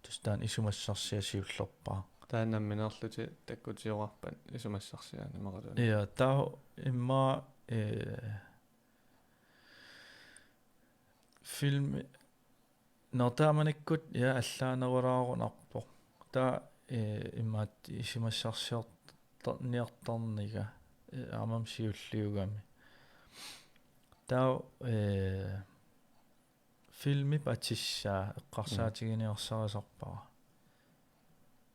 Tassa taanna isumassarsiaq siullerpaaq. Taanna nammineerlutit takkutigoraarpat isumassarsiaani imaluunniit. Ja, taava immaqa, eh, filmi, nå, taamanikkut, ja, allaanerulaarunarpoq. Taava, eh, imaattoq isumassarsiortarniartarniga, eh, aammami siulliugami. Taava, eh, filmip atissaa eqqarsaatiginiarsarisarpara.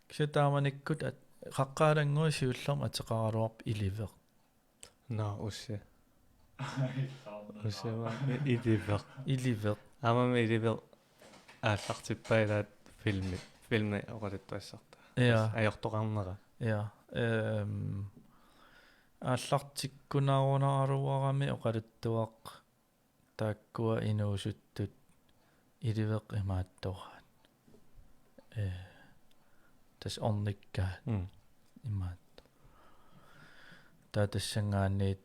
Kisianni taamanikkut at-, qaqqaalannguit siullermik ateqaraluarpoq Iliveq. Nå, ussi. Ussi va-, i-, Iliveq. Iliveq. Aammami Iliveq aallartippai ilaat filmi. Filmi oqaluttuassartaa. Ja. Ajortoqarnera. Ja. Ehm, aallartikkunarunaraluarami oqaluttuaq taakkua inuusuttut Iliveq imaattoraat. Eh, tassa ornikkaat. Mm. Imaattoq. Taava tassanngaanniit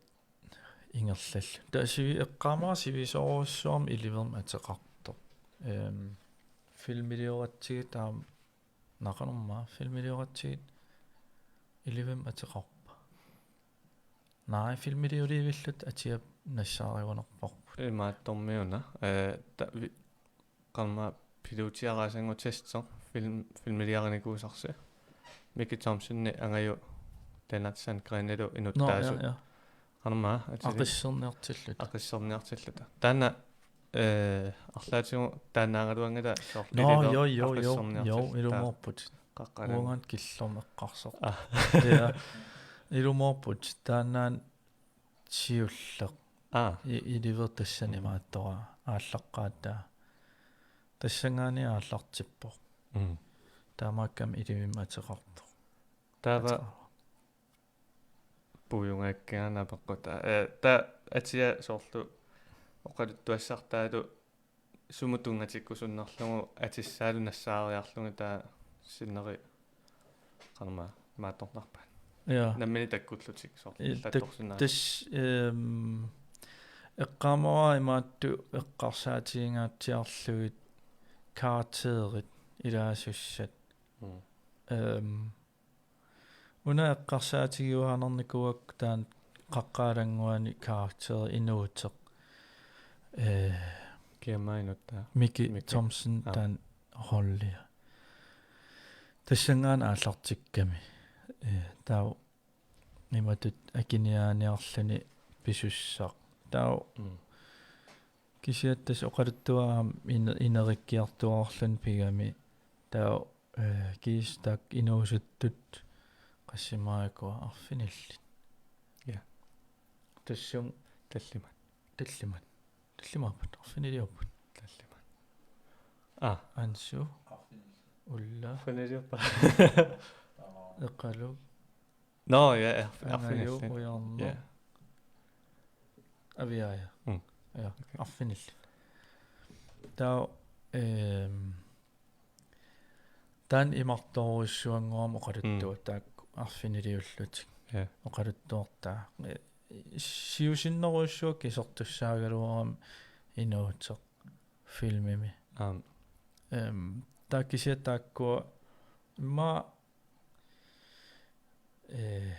ingerlallutik. Taava sivi-, eqqaamavara sivisoorujussuarmik Ilivermik ateqartoq. Ehm, filmilioratsigit taama naqanerma filmilioratsigit Ilivermik ateqarpa. Naa, filmiliulivilluta atiap nassaarigunarparput. Imaattormiuna, eh, ta-, vi-, qamma pilotiaraasanngortissisoq film-, filmiliarinikuusarsi. Miki Thomsen angaju Lennert Sandgrenilu Nå, ja, inuttaasut. Ja. Qanormaa, atili. Aqisserniartilluta. Aqisserniartilluta. Taanna, eh, arlaatigut taannaagaluanngilaq soorlu. Nå, iliveq jo, jo, jo, aqisserniartilluta. Jo, ilumoorputit. Qaqqalan. Uangaana killormut eqqarsartoq. Ah. Ja. Ilumoorputit, taannaana siulleq. Ah. I-, iliveq tassani imaattoq aallaqqaataa. Tassanngaanniit aallartippoq. Mm. Taamaakkami ilivimmi ateqartoq. Taava ateqarpoq. Puiunngaakkiarna apeqqut. Eh, taava atia soorlu oqaluttuassartaalu sumut tunngatikkusunnerlugu atissaalu nassaariarlugu taava sinneri qanormaa imaattortarpaat. Ja. Nammineq takkullutik soorlu. Eh, tak-, allattorsinnaasut. Tas-, ehm, eqqaamavara imaattoq eqqarsaatigingaatsiarlugit karakterit ilaasussat. Mm. Ehm, Una eqqarsaatigiuaannarnikuuakka taanna Qaqqat Alannguani karakteri inuuteq. Eh, Kiammaa inuttaa. Miki Miki. Thomsen. Aa. Taanna rollia. Tassanngaanniit aallartikkami. Eh, taava imatut akiniaaniarluni pisussaq. Taava Mm. Kisianni tassa oqaluttuarami ine-, inerikkiartuaarluni pigami. Taava, eh, kiisa taakku inuusuttut qassimaakua arfinillit. Ja. Tassum tallimat. Tallimat. Tallimaappat, arfiniliupput. Tallimat. Ah. Ansu. Ulla. Arfiniliuppa. Eqalu. Nå, ja, ja. Angaju, arfinillit. Ujarneq. Ja. Aviaja. Mm. Ja, okay. Arfinillit. Taava, ehm, taanna imartorujussuanngorami oqaluttuat. Mm. Taakku arfiniliullutik. Ja. Oqaluttuartaa. Eh, siusinnerujussuaq isertussaagaluarami inuuteq filmimi. Aam. Ehm, taava kisianni taakkua immaqa, eh,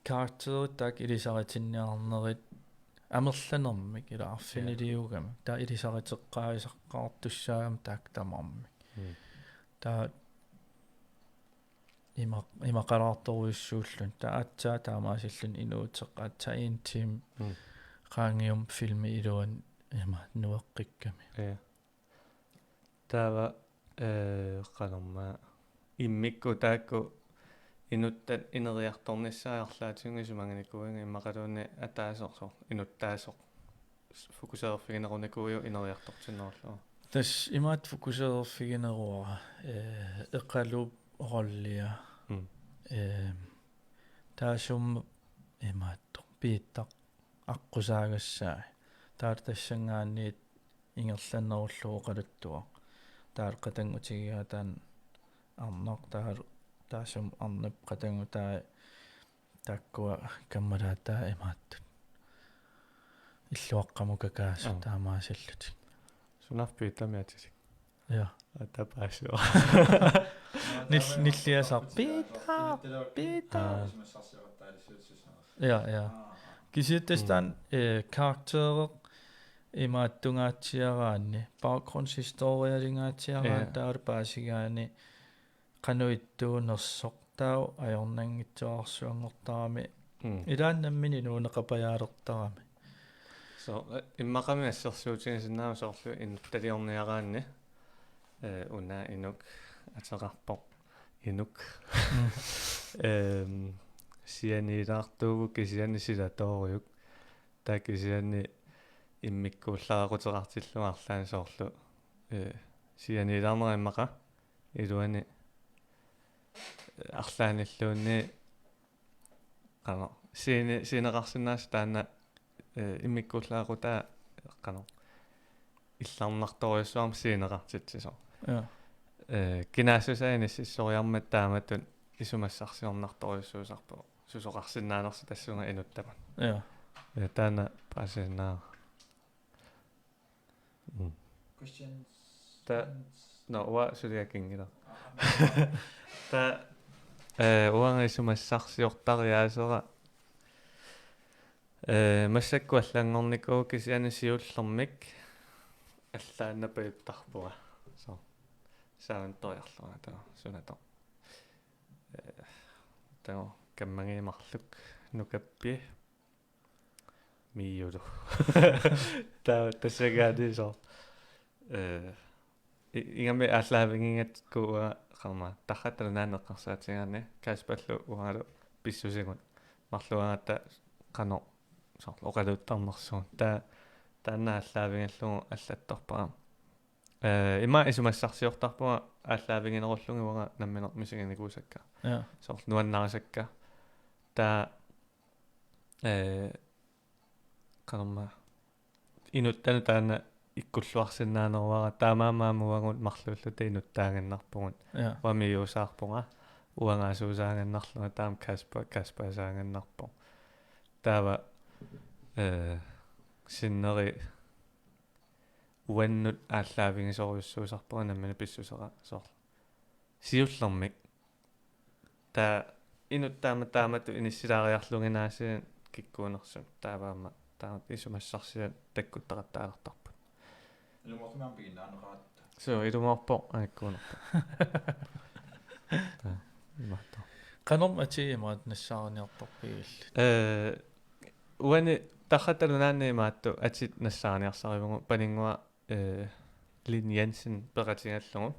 karakterit taakku ilisaritinniarnerit amerlanermik ila arfiniliugami. Ja. Taava ilisariteqqaasaqqaartussaagami taakku tamarmik. Mm. Taava ima-, imaqalaartorujussuulluni. Taava aatsaat taamaasilluni inuuteq aatsaat en time. Mm. Qaangiummik filmi iluani ima nueqqikkami. Ja. Taava, eh, qanormaa immikkut taakku inuttat ineriartornissaat arlaatigut isumaginikuuinnga immaqaluunniit ataaseq soorlu inuttaasoq fokusererfiginerunikuuiuk ineriartortinnerullugu. Tassa imaattoq fokusererfigineruara, eh, Eqaluup rollia. Mm. Eh, taassuma imaattoq Piitaq aqqusaagassaai. Taava tassanngaanniit ingerlannerullugu oqaluttuaq. Taava qatanngutigigaa taanna arnaq, taava taassuma arnap qatanngutaa taakkua kammalaataa imaattut. Illuaqqamut kakaasut. Aap. Taamaasillutik. Sunaaffa Piitami atilik. Ja. Aa, taava paasivoq. Nil-, nilliasaq. Piitaq, Piitaq. Aa. Ja, ja. Kisianni tassa taanna, mm, eh, karaktereq imaattungaatsiaraanni, baggrundshistorialingaatsiaraanni, ja, taava paasigaanni qanoq ittuunersoq, taava ajornanngitsuararsuanngortarami. Mm. Ilaanni nammineq inuuneqapajaalertarami. So, eh, immaqami assersuutigisinnaavara soorlu inuttaliorniaraanni, eh, una inuk ateqarpoq. Inuk. Mm. Ehm, sianiilaartuuvoq kisianni silatoorujuk. Taava kisianni immikkuullarequteqartillugu arlaanni soorlu, eh, sianiilaarnera immaqa iluani, eh, arlaannilluunniit qanoq, scene-, sceneqarsinnaasoq taanna, eh, immikkuullarequtaa qanoq illarnartorujussuarmik sceneqartitsisoq. Ja. Eh, kinaassusaa inississoriarmat taamatut isumassarsiornartorujussuusarpoq. Susoqarsinnaanersoq tassunga inuttamut. Ja. Ja, taanna paasisinnaavara. Mm. Questions? Ta-, comments? Nå, uanga suliakinngila. Aa, aa. Ta-, eh, uanga isumassarsiortariaasera. Eh, massakkut allanngornikuuvoq kisianni siullermik allaannapajuttarpunga. So. Saantoriarlunga taava sunatoq. Eh, Taanna kammagiit marluk nukappi miiulu. Taava tassagaani soorlu. Eh, i-, ingammik aallaavigigatsigu uanga qanormaa Tarratta Nunaanni eqqarsaatigaanni Kasperlu uangalu pissusigut marluugatta qanoq soorlu oqaluttarnersugut. Taa-, taanna aallaavigallugu allattorpara. Eh, ima isumassarsiortarpunga aallaaviginerullugit uanga nammineq misiginikuusakka. Ja. Soorlu nuannarisakka. Taava, eh, qanormaa inuttanut taanna ikkulluarsinnaaneruara taamaammat uagut marluulluta inuttaaginnarpugut. Ja. Uanga miiusaarpunga, uangaasuusaagannarlunga taama Kasper, Kasperisaaginnarpoq. Taava, eh, sinneri uannut aallaavigisorujussuusarpunga nammineq pissusera soorlu. Siullermik. Taava inuttaammat taamatut inissilaariarlugu aasiit kikkuunersut taava aamma taamatut isumassarsiat takkuttaqattaalertarput. Ilumoortumik piginnaaneqaratta. Suu, ilumoorpoq angikkuunerpoq. Taava, imaattoq. Qanormi atit imaattoq nassaariniartarpigillit? Eh, uani Tarratta Nunaanni imaattoq atit nassaariniarsarivugut Paninnguaq, eh, Lin Jensen peqatigallugu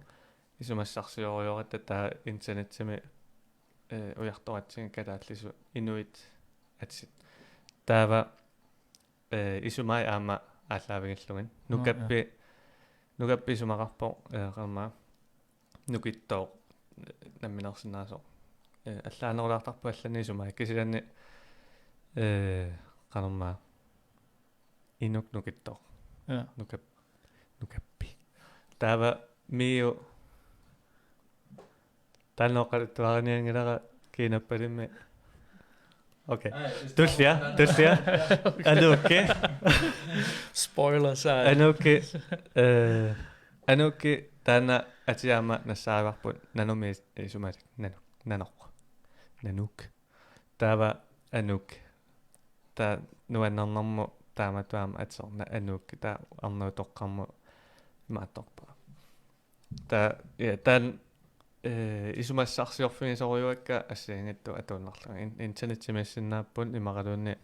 isumassarsiorujoratta taava internetsimi, eh, ujartoratsigu kalaallisut inuit atit. Taava, eh, isumai aamma aallaavigillugit. Nå, ja. Nukappi, nukappi isumaqarpoq, eh, qanormaa nukittooq, eh, namminersinnaasoq. Eh, allaanerulaartarpoq allanik isumai. Kisianni, eh, qanormaa inuk nukittooq. Ja. Nukap-, nukappi. Taava Miu. Taanna oqaluttuarinianngilara kiinappalimmi. Okay. Ej, det Tullia, står der. Tullia. Anuukki. Spoiler, så. Anuukki, eh, Anuukki taanna atit aamma nassaarivarput Nanumi is-, isumalik. Nanu-, Nanoq. Nanuuk. Taava Anuuk. Taava nuannernermut taamatut aamma aterna Anuuk. Taava arnat utoqqarmut imaattorpara. Taava, ja, taanna, eh, isumassarsiorfigisorujuakka assigiinngitsut atuinnarlugit. In-, internetsimiissinnaapput imaluunniit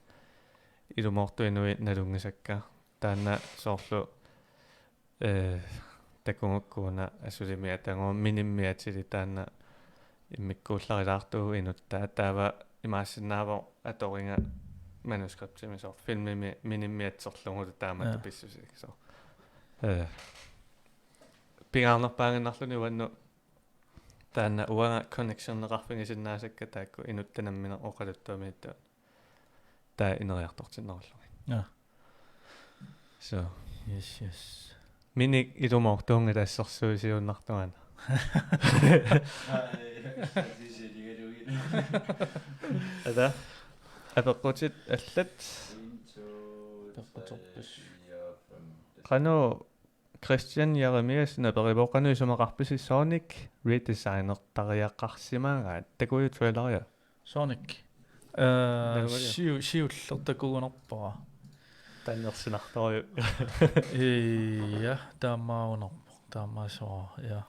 ilumoortut inuit nalunngisakka. Taanna soorlu, eh, takugukku una Asulimi atagu Minimmi atilik taanna immikkuullarilaartuuvoq inuttaa. Taava imaassinnaavoq atoriga manuskriptimi soorlu filmimi Minimmi atserlugulu taamatut Ja. pissusik. Så, eh, pingaarnerpaaginnarluni uannut taanna uanga connectioneqarfigisinnaasakka taakku inuttat nammineq oqaluttuamiittut taava ineriartortinnerullugit. Ja. Så. Yes, yes. Minik ilumoortuunngilaq assersuusiuinnartunga. Ada. Apeqqutit allat. Apeqquterput. Qanoq Kristian Jeremiassen aperivoq qanoq isumaqarpisi Sonic redesignertariaqarsimagaat, takujuit traileria? Sonic. Eh, Nalugaluaq. Siu-, siulleq takugunarpara. Tannersinartorujuk. Ja, taamaagunarpoq. Taamaassuara, ja.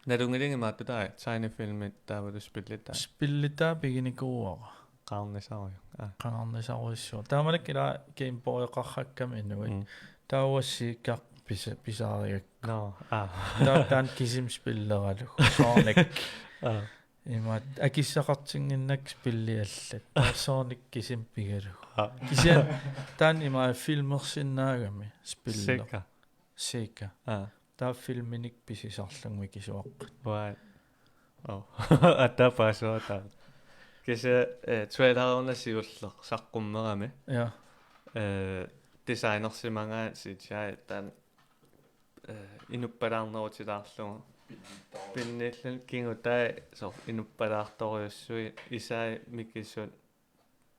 Nalunngilanga imaattoq taava, tegnefilmit taavalu spillit taava. Spillit taava piginikuuara. Qaarnisarujuk. Aa. Qaarnisarujussuaq. Taamanikkut ila Game Boyeqarrakkami inuit. Mm. Taava Sega pisa-, pisaarigakku. Nå, aa. Taava taanna kisimi spilleralugu. Sonic. Aa. Imaattoq akissaqartinnginnakku spillit allat. Taava Sonic kisimi pigalugu. Aa. Kisianni taanna ima filmersinnaagami spilli. Sega. Sega. Aa. Taava filminik pisisarlugit mikisuaqqat. Uai. Oh. Ataa paasivara taava. Kisianni, eh, trailereruna siulleq saqqummerami. Ja. Eh, designersimagaat C G I taanna, eh, inuppalaarnerutilaarlugu. Pinniilluni kingutai soorlu inuppalaartorujussuit isai mikisut.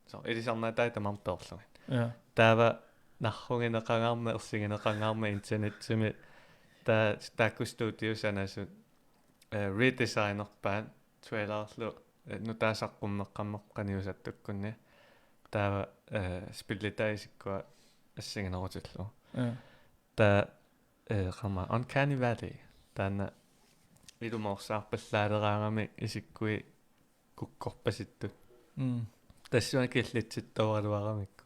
Så, ilisarnaatai tamarmik peerlugit. Ja. Taava narrugineqangaarmat, ersigineqangaarmat internetsimi taava taakku studiot sanasut, eh, redesignerpaat trailerlu, eh, nutaaq saqqummeqqammerpoq qanoq iusattukkunni. Taava, eh, spillitai isikkua assiginerutillugu. Ja. Taava, eh, qanormaa Uncanny Valley. Taanna ilumoorsaarpallaaleraangami isikkui kukkorpasittut. Mm. Tassunga killitsittuaraluaramikku.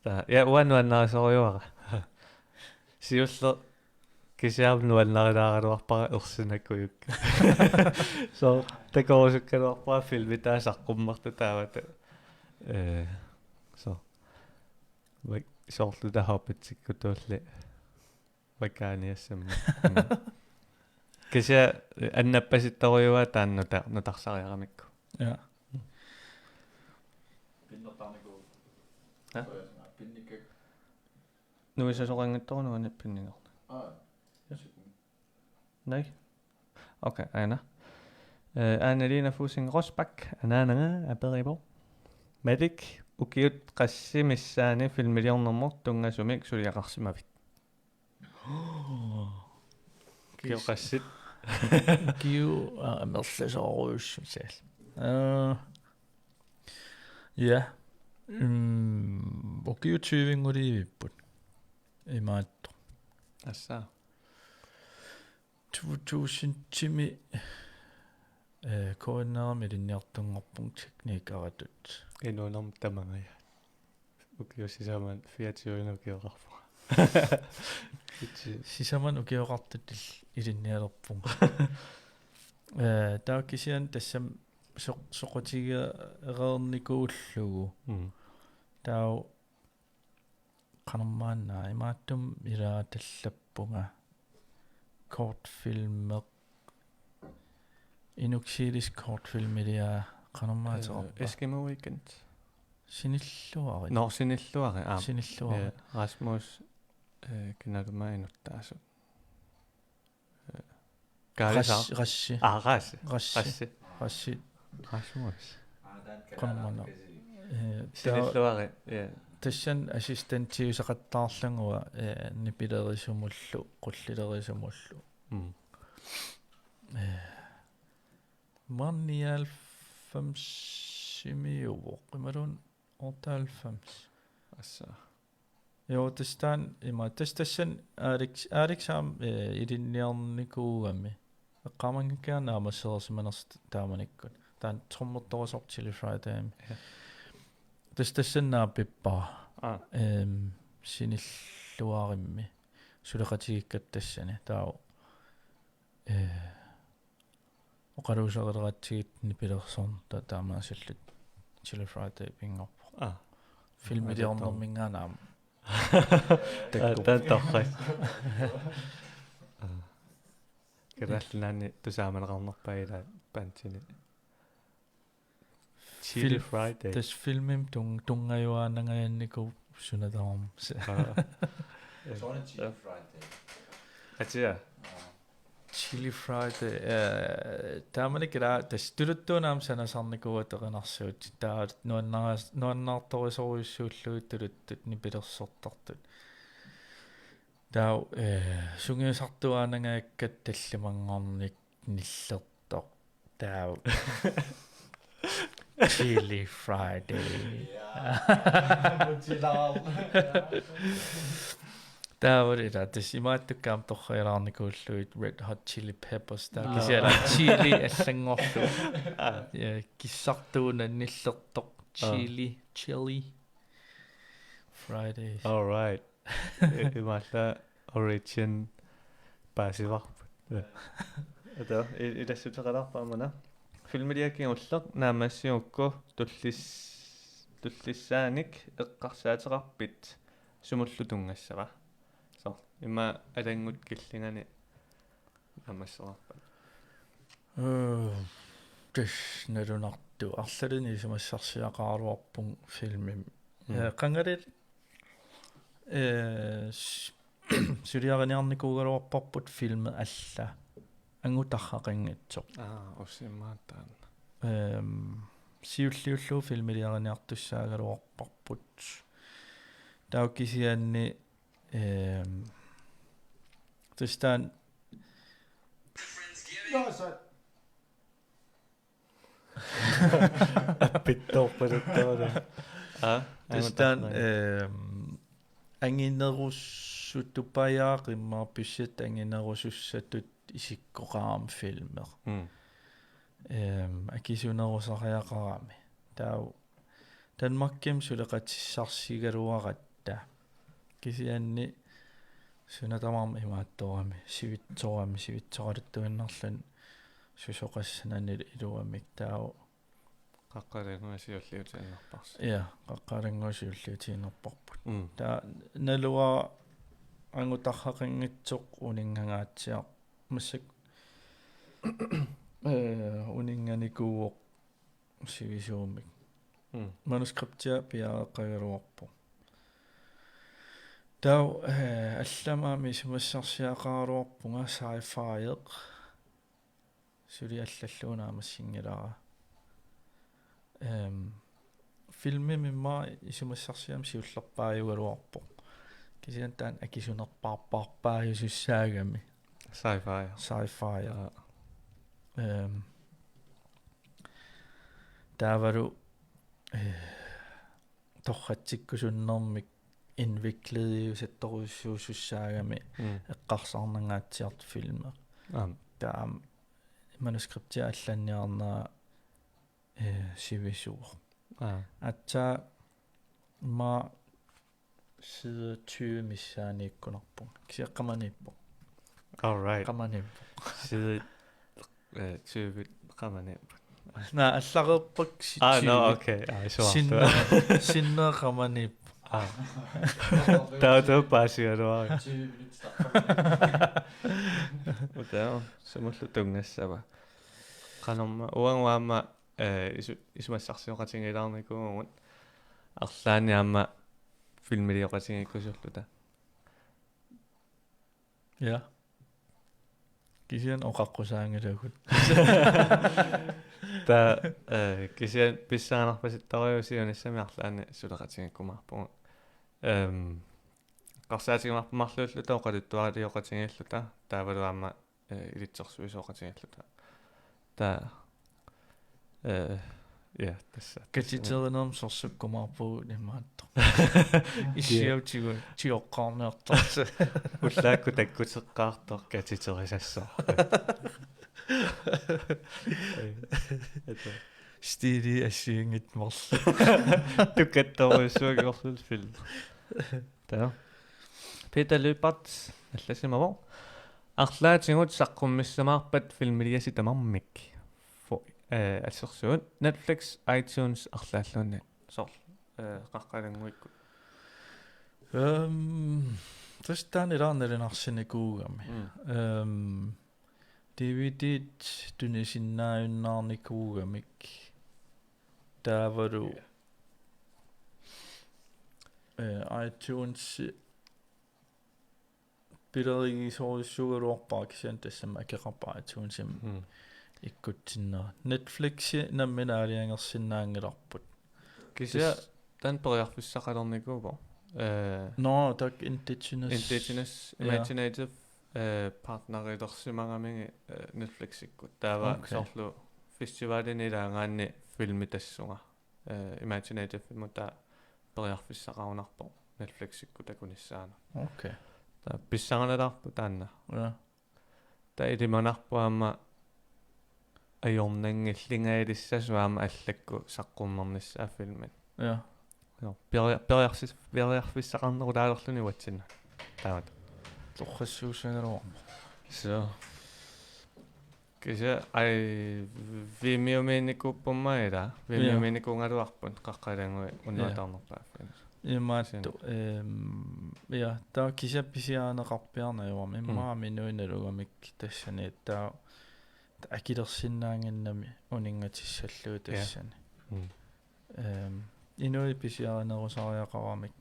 Taava, ja, uanga nuannarisorujuara. Siulleq kisianni nuannarilaaraluarpara ersinakujukka. So, takorusukkaluarpara filmi taava saqqummertut taavata. Eh, so. Vai, soorlu taava Hobbitsikkutuulli. Vaikkaaniassamma. Mm. Kisianni annappasittorujuara taanna nuta-, nutarsariaramikku. Ja. Pinnertarnikuuvoq. Ha? Pinnikka. Nuisasoqanngitsoq uani pinninngarneq. Aa. Ja. Nej. Okay, aana. Eh, Anne Lina Fusing Rosbach, anaanaga, aperivoq: Malik, ukiut qassit missaanni filmiliornermut tunngasumik suliaqarsimavit? Ukiut qassit. Ukiut, aa, amerlasoorujussuit. Aa, ja. Mm, ukiut tyvenngulivipput. Imaattoq. Assa. To tusindimi, eh, K N R-imi ilinniartunngorpunga teknikeritut. Inuunermi tamangajaat. Ukiut sisamat fireogtyve ukioqarpunga. Kitsi. Sisamat ukioqartut il-, ilinnialerpunga. Eh, taava kisianni tassami soq-, soqutigereernikuullugu. Mm. Taava qanormaanna imaattumik ilaatallappunga kortfilmeq, Inuk Sielis kortfilmiliaa qanormaateqarpa? Eh, Eskimo Weekend. Sinilluarit. Nå, Sinilluarit, aa. Sinilluarit. Eh, Rasmus, eh, kinaluunniit inuttaasut. Eh, Kaali Ras-, Saar. Rassi. Aa, Rassi. Rassi. Rassi. Rassi. Rasmus. Qanormaanna. Eh, ta-, Sinilluarit, ja. Tassani assistentiusaqattaarlunga, eh, nipilerisumullu, qullilerisumullu. Mm. Eh, maanna nioghalvfemsimiuvoq, imaluunniit otteoghalvfems. Assa. Joo, tassa taanna ima, tassa tassani Alex, Alex aamma, eh, ilinniarnikuugami. Eqqaamanngikkiga naammassereersimanersoq taamanikkut. Taanna trommertorisorput Chilly Fridaymi. Ja. Tassa tassani naapippara. Aa. Ehm, Sinilluarimmi. Suleqatigiikkatta tassani. Taava, eh, oqaluuserileratsigit nipilersorneq ta-, taamaasilluta Chilly Friday pinngorpoq. Aa. Filmiliornerminngaanniit aamma. Aa, taanna torrak. Aa. Kalaallit Nunaanni tusaamaneqarnerpaat ilaat bandini. Chilly Fil-, Friday. Tassa filmimi tun-, tunngajuaannangajannikuuvoq suna tamarmi. Aa. Soorlu Chilly Friday. Atia. Aa. Chilly Friday, eh, taamanikkut ila tassa tuluttut aamma sanasarnikuuaat erinarsuutit. Taava nuannaras-, nuannaartorisorujussuullugit tuluttut nipilersortartut. Taava, eh, sungiusartuaannangajakka tallimanngornikkut nillertoq. Taava. Chilly Friday. Ja. Taava ila tassa imaattukkaam torriilaarnikuullugit Red Hot Chili Peppers. Taava, aa, kisianni chili allanngorlugu. Aa. Ja, kissartuuna nillertoq. Aa. Chili, chili. Friday. All right. I-, imaallaat origin paasivarput. Ata, i-, ilassuteqalaarpara maanna. Filmiliakka ulloq naammassigukku tullis-, tullissaanik eqqarsaateqarpit sumullu tunngassava? Soorlu ima Alanngut killingani naammasseqarpat. Øh, tassa nalunartoq. Arlalinnik isumassarsiaqaraluarpunga filmimi. Mm. Øh, qangali, øh, s-, suliariniarnikuugaluarparput filmi alla. Angut tarraqanngitsoq. Aa, usimaataanna. Øhm, siulliullugu filmiliariniartussaagaluarparput. Taava kisianni, øhm, tassa taanna Nå, så Appittoorpaluttoorlu. Aa, tassa taanna, øhm, anginerusuttupajaaq immaqa budget anginerusussatut isikkoqarami filmi. Mm. Ehm, akisunerusariaqarami. Taava Danmarkimi suleqatissarsigaluaratta. Kisianni suna tamarmi imaattorami, sivitsorami, sivitsoraluttuinnarluni susoqassanani iluamik taava. Qaqqat Alanngui siulliutiinnarparsi. Ja, Qaqqat Alanngui siulliutiinnarparput. Mm. Taava naluara angut tarraqanngitsoq uninngangaatsiaq massakkut eh, uninnganikuuvoq sivisuumik. Mm. Manuskriptia piareeqqagaluarpoq. Taava eh, allamik aamma isumassarsiaqaraluarpunga sci-fi-eq. Suli allallugu naammassinngilara. Ehm, filmimi immaqa isumassarsiama siullerpaajugaluarpoq. Kisianni taanna akisunerpaarpaarpaajusussaagami. Sci-fi. Sci-fi. Aa. Ehm, taavalu eh, torratsikkusunnermik indviklediusattorujussuusussaagami Mm. eqqarsarnangaatsiartoq filmi. Aam. Taava manuskriptia allanniarnera eh, sivisuuvoq. Aa. Aatsaat immaqa side tyve missaaniikkunarpunga. Kisianni qamaniippoq. All right. Qamaniippoq. Side eh, tyve qamaniippoq. Naa, allareerpakka si-, Aa, no, tyve. Okay. Aa, sure. Sinne-, sinne qamaniippoq. Aa. Taava paasigaluaruk. Utaa, sumullu tunngassava. Qanormaa, uanga aamma eh, isu-, isumassarsioqatigiilaarnikuuvugut. Arlaanni aamma filmilioqatigiikkusulluta. Ja. Kisianni oqaqqusaanngilagut. Taava, eh, kisianni pissanganarpasittorujussuuvoq siunissami arlaanni suleqatigiikkumaarpugut. Ehm, eqqarsaatigiumaarput marluulluta oqaluttuaralioqatigiilluta. Taavalu aamma eh, ilitsersuisooqatigiilluta. Taava, eh, ja, tassa. Katiterinermi sorsukkumaarpugut imaattoq. Issiavtigut tioqqaarniartarsi. Ullaakkut takkuteqqaartoq katiterisassaaq. Stili assigiinngitsut marluk. Tukattorujussuugiorluni film. Taava. Peter Lyberth allassimavoq. Arlaatigut saqqummissamaarpat filmiliasi tamarmik. Fo-, eh, assersuut Netflix, iTunes arlaalluunniit. Soorlu, eh, Qaqqat Alannguikkut. Ehm, tassa taanna ilaannalinarsinikuugami. Mm. Ehm, D V D-t tunisinnaajunnaarnikuugamik. Taavalu, ja, eh, iTunes pilerigisorujussuugaluarpara kisianni tassami akeqarpara iTunesimi, mm, ikkutsinnera. Netflixi nammineq aalajangersinnaanngilarput. Kisianni tassa taanna periarfissaqalernikuuvoq. Eh, nå, taakku Indigenous. Indigenous, ja, Imaginative, eh, partnerilersimagamigit, eh, Netflixikkut. Taava, okay, soorlu festivalini ilaagaanni filmi tassunga. Eh, Imaginative-imut taava periarfissaqarunarpoq Netflixikkut takunissaanut. Okay. Taava pissanganalaarpoq taanna. Ja. Taava ilimanarpoq aamma ajornanngillingajassasut aamma allakkut saqqummernissaat filmit. Ja. Joo, peria-, periarsis-, periarfissaqarnerulaalerluni uatsinnut. Taamatut. Torrassuussagaluarpoq. So. Kisianni, ai, Vimeo-miinnikuupput aamma ilaa. Ja. Vimeo-miinnikuugaluarput Qaqqat Alanngui unnuaq, ja, taarnerpaaffiani. Imaattoq, kisianni, ehm, ja, taava kisianni pisiarineqarpiarneq ajorami. Mm. Immaqa inuit nalugamik tassani, taava akilersinnaannginnami uninngatissallugit, ja, tassani. Mm. Ehm, inuit pisiarinerusariaqaramik,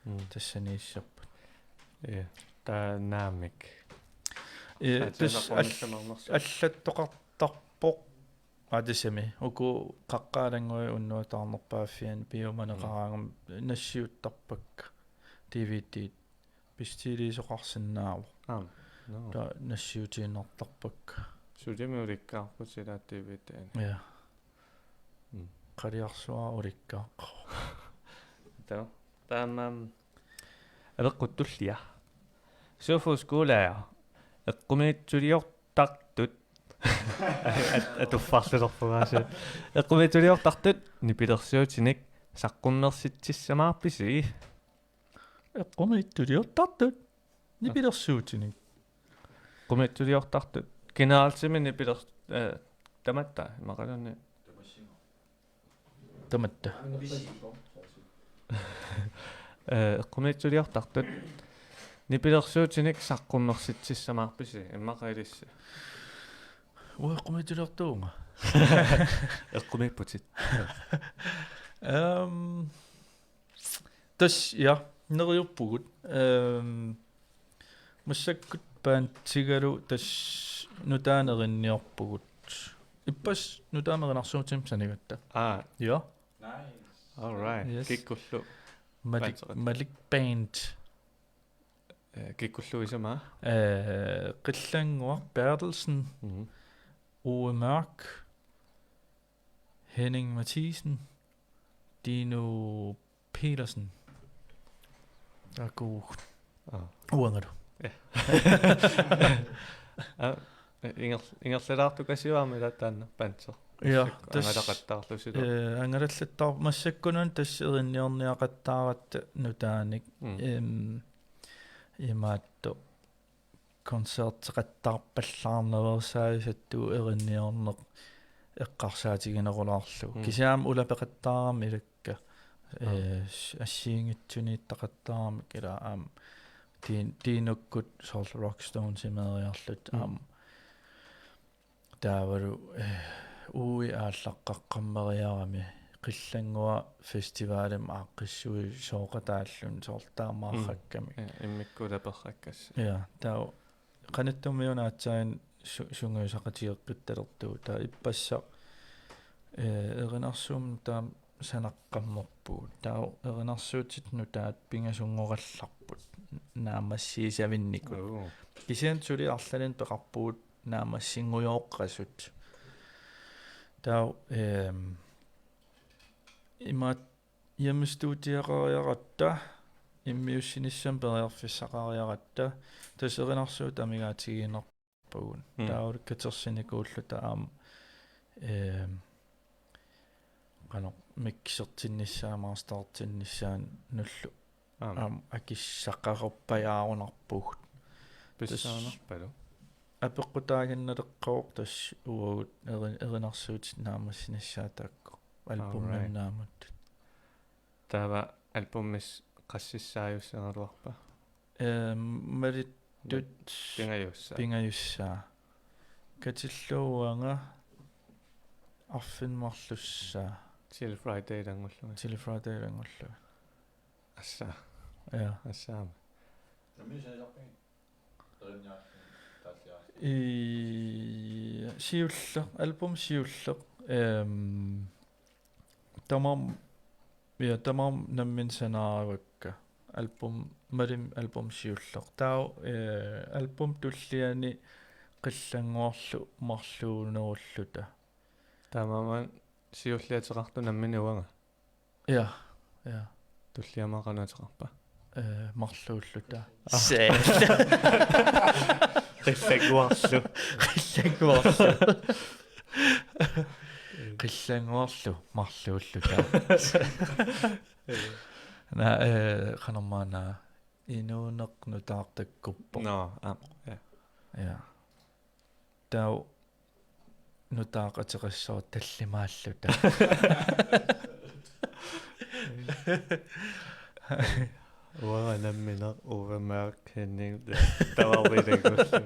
mm, tassaniissapput. Ja, taannaamik. Eh, aatsaat tassa al-, saqqummissamaarnersoq. Allattoqartarpoq. Aa, tassami. Uku Qaqqat Alanngui unnuaq taarnerpaaffiani piumaneqaraangami, mm, nassiuttarpakka D V D-t. Bestiliisoqarsinnaavoq. Aam, no. Taava nassiutiinnartarpakka. Sulimi ulikkaarput ilaa D V D-ni. Ja. Mm. Qaliarsuaq ulikkaaqqavoq. Taava. Taamaammat apeqqut tullia. Sofus Kuulaja. Eqqumiitsuliortartut At-, atuffarlulerpugaasi. Eqqumiitsuliortartut nipilersuutinik saqqummersitsissamaarpisi? Eqqumiitsuliortartut nipilersuutinik. Eqqumiitsuliortartut. Kinaartimi nipiler-, eh, tamatta, imaluunniit. Tamatta. Eh, eqqumiitsuliortartut. Nipilersuutinik saqqummersitsissamaarpisi, immaqa ilissi? Uanga eqqumiitsuliortuuvunga. Eqqumiipputit. Ehm, tassa, ja, neriuppugut. Ehm, massakkut bandigalu tassa nutaanik erinniorpugut. Ippassaq nutaamik erinarsuutimik sanigatta. Aa. Ja. Nice. All right. Yes. Kikkullu? Malik, Bandigatta. Malik Band. Eh, kikkullu isumaa? Eh, Qillannguaq Berthelsen, Mhm. Ove Mørch, Henning Mathisen, Dino Petersen. Takuuk. Aa. Uangalu. Ja. Aa, inger-, ingerlalaartukasiuarmi ila taanna Panzer. Ja, massakkut tassa, angalaqattaarlusilu. Eh, angalallattaar-, massakkununa tassa erinniorniaqattaaratta nutaanik. Mm. Em, imaattoq koncerteqattaarpallaarnerusaasattu erinniorneq eqqarsaatiginerulaarlugu. Mm. Kisianni aamma ulapeqattaarami ilakka. Aa. Eh, s-, assigiinngitsuniittaqattaaramik ila aamma Tiin-, Tiinukkut soorlu Rock Stones-imeeriarluta. Mm. Aamma taavalu, eh, Ove aallaqqaqqammeriarami Qillannguaq festivalimi aaqqissuisooqataalluni soorlu taamaarrakkamik. Mm. Ja, immikkut ulaperrakkassi. Ja, taava qanittummiuna aatsaat su-, sungiusaqatigeqqittalertugut. Taava ippassaq, eh, erinarsuummik taama sanaqqammerpugut. Taava erinarsuutit nutaat pingasunngoraarput naammassiisavinnikut. Oo. Kisianni suli arlalinnik peqarpugut naammassinngujoqqasut. Taava, ehm, imaattoq hjemmestudiaqariaratta, immiussinissamut periarfissaqariaratta, tassa erinarsuutit amigaatigiinner-, pagun. Mm. Taava katersinikuulluta aamma, ehm, qanoq mixertinnissaa, mastertinnissaanullu. Aamma. Aamma akissaqarpajaarunarpugut. Pissanganarpalu? Tassa apeqqutaaginnaleqqaarpoq tassa uagut eri-, erinarsuutit naammassinissaat taakku. Albumimik, all right, naammattut. Taava albumimi qassissaajussaagaluarpa? Ehm, malittut pingajussaa. Pingajussaa. Katillugu uanga arfineq-marlussaa. Chilly Friday ilanngullugit. Chilly Friday ilanngullugit. Assaa. Ja. Assaami. Ii, siulleq, album siulleq. Ehm, tamarm-, ja, tamarmik nammineq sanaarivakka. Album, Malim album siulleq. Taava, eh, album tulliani Qillannguarlu marluunerulluta. Taamaammat siulliateqartoq nammineq uanga. Ja, ja. Tulliani aamma qanoq ateqarpa? Eh, marluulluta. Ah. Seel. Qillannguarlu. Qillannguarlu. Qillannguarlu marluulluta. Naa, eh, qanormaana inuuneq nutaaq takkuppoq. Nå, aamma, ja. Ja. Taava nutaaq ateqassaaq tallimaalluta. Uanga nammineq Ove Mørch Henning tavarvilanngullu.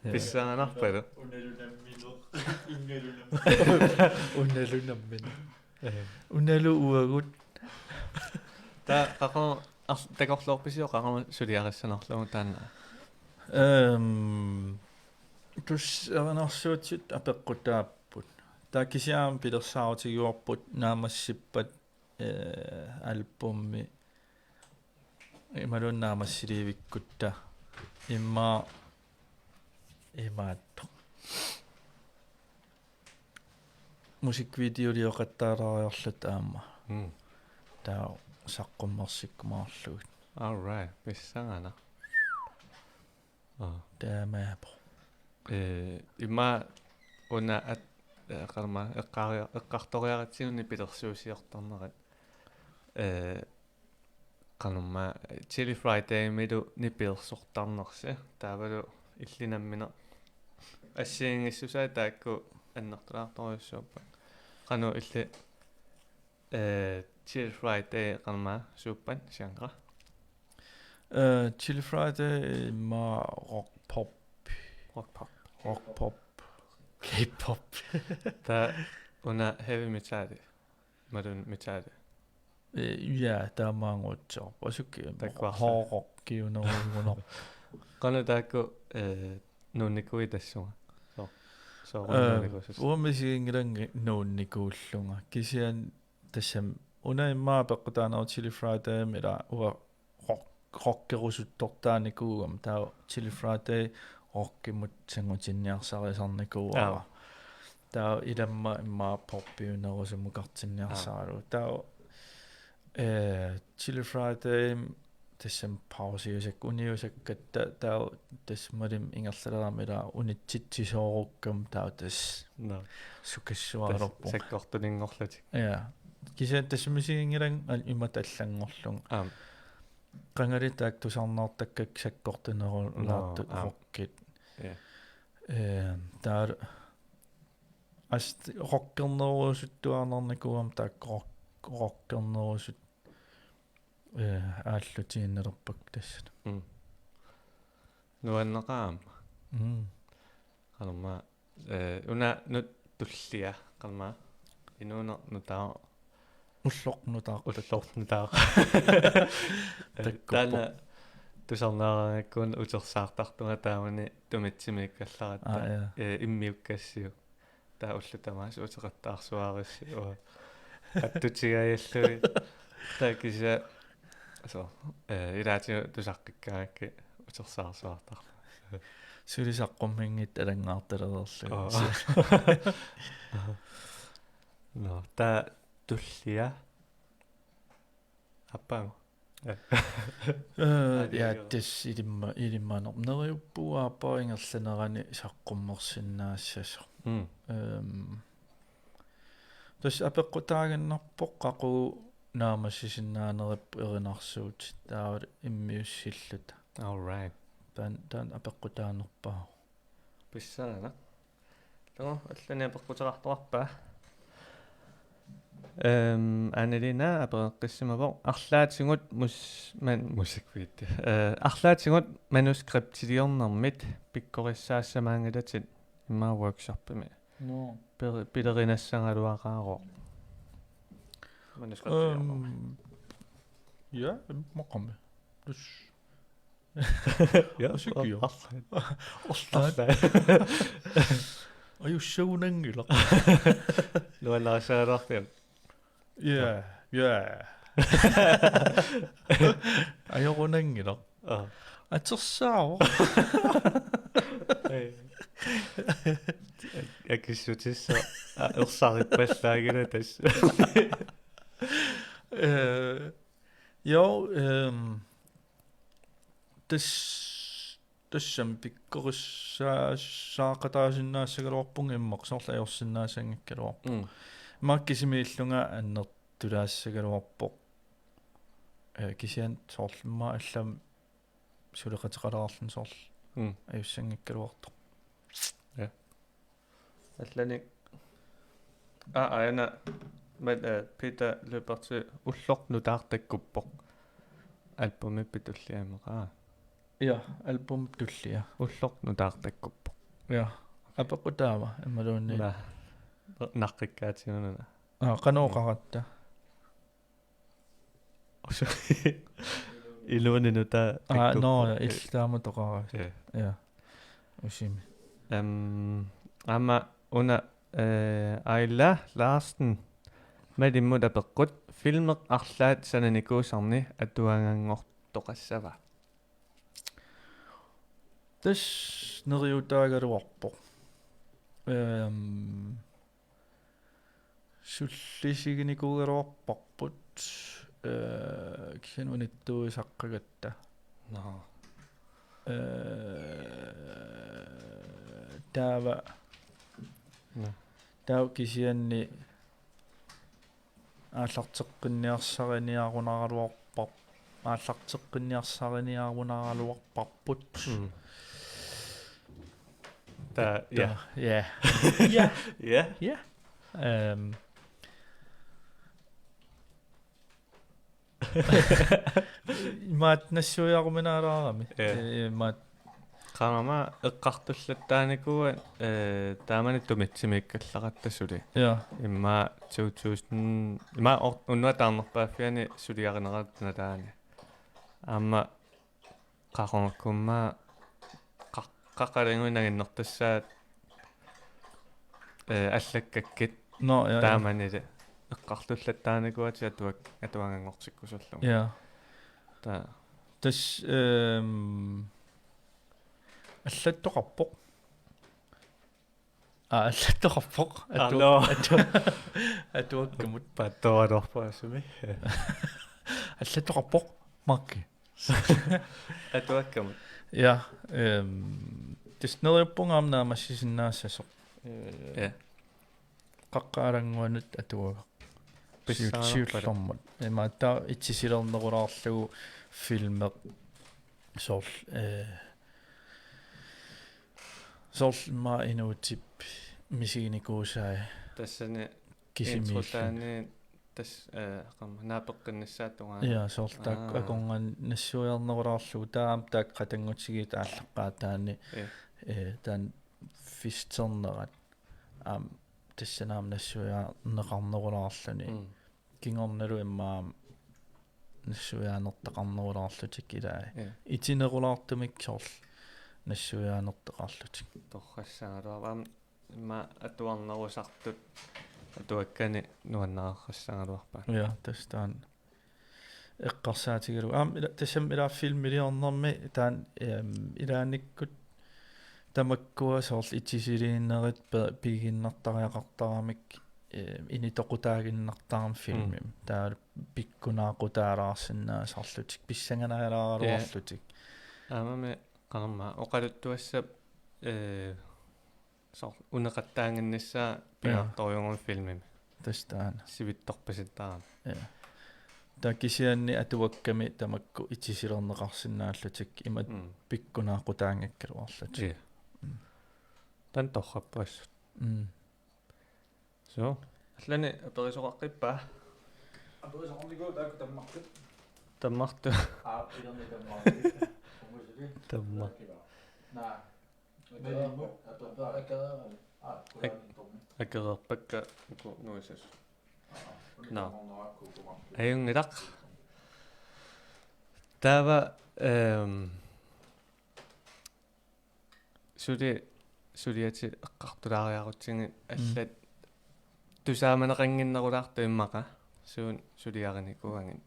Ja. Pissanganarpalu? Unalu nammineq. Unalu nammineq. Unalu nammineq. Eh. Unalu uagut. Taava qaqugu ar-, takorloorpisiuk qaqugu suliarissanerlugu taanna? Ehm, tassa erinarsuutit apeqqutaapput. Taava kisianni pilersaarutigivarput naammassippat, eh, albumimi imaluunniit naammassiliivikkutta immaqa imaattoq. Musikvideolioqattaalaariarluta aamma. Mm. Taava saqqummersikkumaarlugit. All right, pissanganaq. Aa. Taamaappoq. Ee, ima una at-, ee, qanormaa eqqaria-, eqqartoriaratsigu nipilersuusiortarnerat. Ee, qanormaa Chili Friday-milu nipilersortarnersi. Taavalu illit nammineq assigiinngissusaat taakku annertulaartorujussuuppat. Qanoq illit, ee, Chili Friday qanormaa suuppat genre? Øh, Chili Friday, ima rock pop. Rock pop. Rock pop. K-pop. Taava una heavy metal. Imaluunniit metal. Øh, ja, taamaanngooq. Asuki. Takuarla. Hårdrockiunerugunarpoq. Qanoq taakku, øh, nuunnikuuit tassunga? Soo-, soorunami. Øh, nuunnikuusussat? Uanga misiginngilanga nuunnikuullunga. Kisianni tassami una immaqa apeqqutaaneruvoq Chili Friday-mi, ila uanga rock-, rockerusuttortaanikuugama, taava Chili Friday rockimut sangutinniarsarisarnikuuara. Aap. Taava ilaanni immaqa poppiunerusumukartinniarsaralugu. Aap. Taava, eh, Chili Friday tassami pausiusakka, uniusakkatta, taava tassa malimmi ingerlalerama ila unitsitsisoorukkama taava tassa. Nå. Sukassuararpoq. Tassa sakkortuninngorlutik. Ja. Kisianni tassa misiginngilanga al-, imatut allanngorlunga. Aap. Qangali taakku tusarnaartakkakka sakkortunerulaartut. Nå, aap. Rockit. Ja. Ehm, taava ast-, rockernerusuttuarnikuugama taakku rock-, rockernerusut-, eh, aallutiinnalerpakka tassa. Mm. Nuanneqaaq aamma. Mm. Qanormaa, eh, una nu-, tullia, qanormaa. Inuuneq nutaaq. Ulloq nutaaq. Ulloq nutaaq. Takkuppoq. Taanna tusarnaaraangakku utersaartartunga taamani Tumitsimiikkallaratta. Aa, ja. Eh, immiukkassiuk. Taava ullut tamaasa uteqattaarsuarissi uanga. Attutigajallugit. Taava kisianni, soo, eh, ilaatigut tusaqqikkaangakkit utersaarsuartarlunga. Suli saqqummiunngitsoq alanngaartalereerlunga. Oo. Nå, taava tullia. Aappaagu. Ja. Øh, aa, ja, ja, tassa ilimma-, ilimanarpoq. Neriuppunga aappaa ingerlanerani saqqummersinnaassasoq. Mm. Øhm, tassa apeqqutaaginnarpoq qaqugu naammassisinnaanerput erinarsuutit. Taava immiussilluta. All right. Taan-, taanna apeqqutaanerpaavoq. Pissanganaq. Taava allanik apeqquteqartoqarpa? Øhm, Annelina apereqqissimavoq. Arlaatigut mus-, man-, musikvideot. Øh, arlaatigut manuskriptiliornermit pikkorissaassamaanngilatit immaqa workshopimi. Nå. Peri-, pilerinassangaluaqaarooq. Manuskriptiliornermit. Øhm, ja, maqami. Tassa. Ja, usikiu. Arlaat. Arlaat. Arlaat. Ajussuunanngilaq. Nuannarissaalaarpiuk? Ja, ja. Ajorunanngilaq. Aa. Atersaavoq. Ei. Akissutissaq. Aa, ersarippallaanngilaq tassa. Øh, jo, øhm, tas-, tassami pikkorissaaqataasinnaassagaluarpunga immaqa soorlu ajorsinnaassanngikkaluarpoq. Mm. Immaqa kisimiillunga annertulaassagaluarpoq. Øh, kisianni soorlu immaqa allamik suleqateqalaarluni soorlu. Mm. Ajussanngikkaluartoq. Ja. Allanik. Aa, aana, men, øh, Peter Lyberth, ulloq nutaaq takkuppoq. Albumip tullia immaqa. Ja, albumip tullia. Ulloq nutaaq takkuppoq. Ja. Apeqqutaava, imaluunniit. Naa. Naqqikkaatigununa. Aa, qanoq oqaratta? Iluani nutaaq. Aa, takkuppoq. Nå, ja, illit taamatut oqaravit. Ja. Ja. Usimi. Øhm, aamma una, øh, Aila Larsen. Malimmut apeqqut, filmeq arlaat sananikuusarni atuaganngortoqassava? Tassa neriutaagaluarpoq. Øhm, Sullisiginikuugaluarparput, øh, kisianni unittuuisaqqagatta. Nå. Ee, taava. Nå. Taava kisianni aallarteqqinniarsariniarunaraluarpar-, aallarteqqinniarsariniarunaraluarparput. Mm. Taa, ja. Taa, ja. Ja. Ja. Ja. Ehm. Imaat nassuiaruminaalaarami. Ja. Eh, imaat. Qanormaa eqqartullattaarnikuuat, eh, taamani tumitsimiikkallaratta suli. Ja. Immaqa to tusind, immaqa or-, unnuaq taarnerpaaffiani suliarinerata nalaani. Aamma qaqugummaa qa-, qaqqat alanngui nanginnertassaat, eh, allakkakkit. Nå, ja, ja. Taamanili eqqartullattaarnikuuatit atuak-, atuaganngortikkusullugu. Ja. Taa. Tassa, ehm, allattoqarpoq. Aa, allattoqarpoq. Atu-, Allo. atu-, atuakkamut. Paattooralorpaasumi. Allattoqarpoq. Makki. Atuakkamut. Ja, ehm, tassa neriuppunga aamma naammassisinnaassasoq. Eh, Ja. Qaqqat Alanngui-nut atuagaq. Pissanganarpara. Siul-, siullermut. Imaattoq itisilernerulaarlugu filmi soorlu, eh, soorlu immaqa inuutip misiginikuusai. Tassani kisimiilluni. Introtaani tassa, eh, qam-, naapeqqinnissaata tungaanut. Ja, soorlu taakku Aa. akornanni nassuiarnerulaarlugu taava aamma taakku qatanngutigiit aallaqqaataani, Ja. eh, taanna festernerat. Aamma tassani aamma nassuiaaneqarnerulaarluni. Mm. Kingornalu immaqa aamma nassuiaanertaqarnerulaarlutik ilai. Ja. Itinerulaartumik soorlu nassuiaanertaqarlutik. Torrassagaluarpoq aamma immaqa atuarnerusartut atuakkani nuannarissagaluarpaat. Ja, tassa taanna eqqarsaatigalugu. Aamma ila-, tassami ilaa filmiliornermi taanna, ehm, ilaannikkut tamakkua soorlu itisiliinerit pe-, pigiinnartariaqartaramik, ehm, initoqutaaginnartarami filmimi. Mm. Taava pikkunaaqutaalaarsinnaasarlutik, pissanganajalaaraluarlutik. Ja. Aammami qanormaa oqaluttuassap, eh, soorlu uneqattaannginnissaa Ja. pingaartorujuuvoq filmimi. Tassa taanna. Sivitsorpasittarami. Ja. Taava kisianni atuakkami tamakku itisilerneqarsinnaallutik imatut Mm. pikkunaaqutaanngikkaluarlutik. Ja. Mm. Taanna torrappassut. Mm. So, allanik aperisoqaqqippaa? Aperisoqarnikuuvoq taakku tammartut. Tammartut. Aa, ilerni tammartut. Umusuli. Tamma. Naa. Akereerpakka uku nuisasut. Nå. Ajunngilaq. Taava, ehm, suli, suliatit eqqartulaariarutsigit Mm. allat tusaamaneqannginnerulaartut immaqa suut suliarinikuuagit?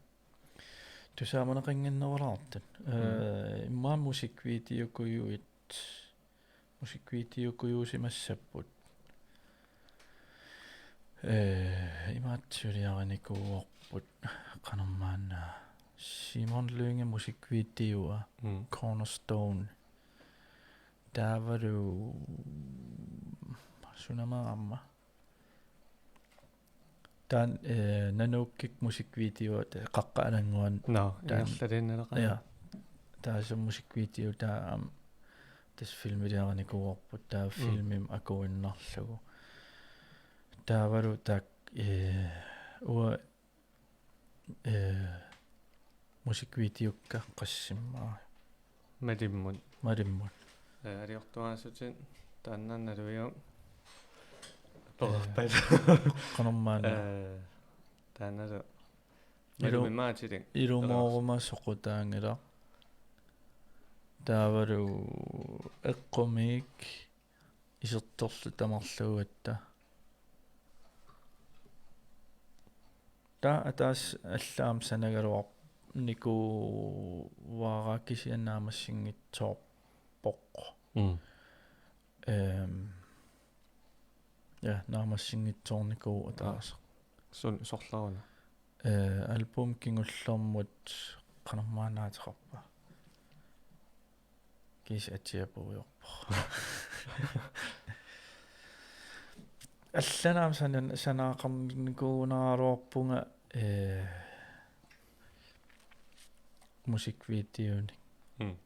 Tusaamaneqannginnerulaartut. Mm. Eh, immaqa musikvideokujuit, musikvideokujuusimassapput. Eh, imaattoq suliarinikuuarput qanormaanna Simon Lynge musikvideoa Mm. Cornerstone. Taavalu sunama aamma. Taanna, eh, Nanukkip musikvideo, eh, Qaqqat Alanngui-nut. Nå, taanna ingerlaliinnaraqaaq. Ja. Taassuma musikvideo taava aamma tassa filmiliarinikuuarput, taava Mm. filmimik akuinnarlugu. Taavalu taakku, eh, uanga, eh, musikvideokka qassimmaa. Malimmut. Malimmut. Eh, aliortuaassutit taanna naluiuk. Torrappat. Qanormaanna. Eh, taannalu. Ilu-, Malumimmaatilik. Ilumooruma soqutaanngilaq. Taavalu eqqumiik isertorluta marluugatta. Taava ataaseq allat aamma sanagaluarnikuuara kisianni naammassinngitsoorpoq. Mm. Ehm, ja, naammassinngitsoornikuuvoq ataaseq. Sun-, sorleruna? Eh, album kingullermut qanormaanna ateqarpa? Kiisa atia puiorpoq. Allanut aamma sanan-, sanaaqarnikuugaluarpunga, eh, musikvideonik. Mm.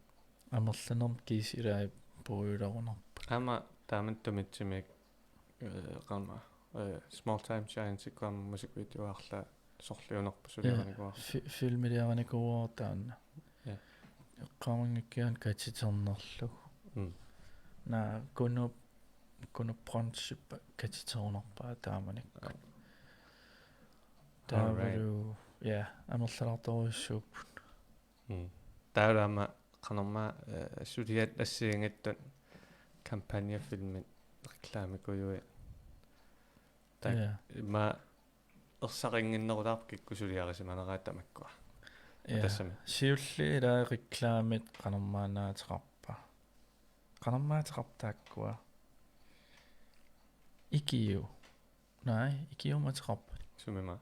Amerlanermik kiisa ilai puiulerunarput. Aamma taamatut Mitsimik, eh, qama, eh, Small Time Giants-ikkut aamma musikvideo arlaat sorliunerpoq. Ja, suliarinikuuara. Fi-, filmiliarinikuuara taanna. Ja. Eqqaamanngikkiga katiternerlugu. Mm. Naa, Kunup, Kunup Brøndsip katiterunarpaa taamanikkut. All right. Taavalu, ja, amerlalaartorujussuupput. Mm. Taavalu aamma qanormaa, eh, suliat assigiinngitsut kampagnefilmit reklamekujuit. Tak-, ja. Immaqa ersarinnginnerulaarpoq kikkut suliarisimaneraat tamakkua. Ja. Tassami. Siulliit ilai reklamit qanormaannaateqarpa? Qanormaannaateqarpa taakkua? Ikiu. Nej, Ikiumateqarpat. Sumimma?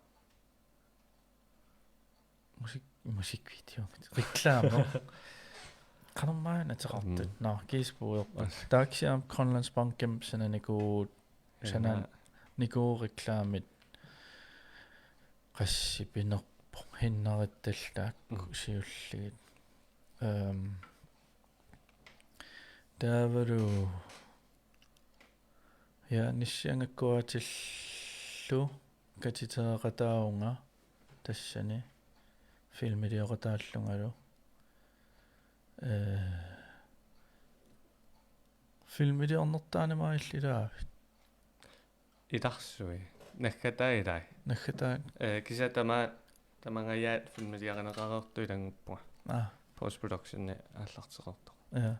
Musik-, musikvideo. Reklame. Qanormaannaateqartut. Mm. Nå, kiisa puiorput. As. Taava kisianni Grønlandsbankimik sananikuuvugut. Ja. Sananikuuvugut reklamit. Qassit pinerpoq, hinnarittallu taakku. Mm. Siulliit. Øhm. Taavalu. Ja, nissiangakkuaatillu katitereqataavunga tassani filmilioqataallungalu. Eh, filmiliornertaanimaalillutit? Ilarsui. Naggataa ilai. Naggataa. Eh, kisianni tama-, tamangajaat filmiliarineqareersoq ilannguppunga. Aa. Post-productioni aallartereersoq. Ja.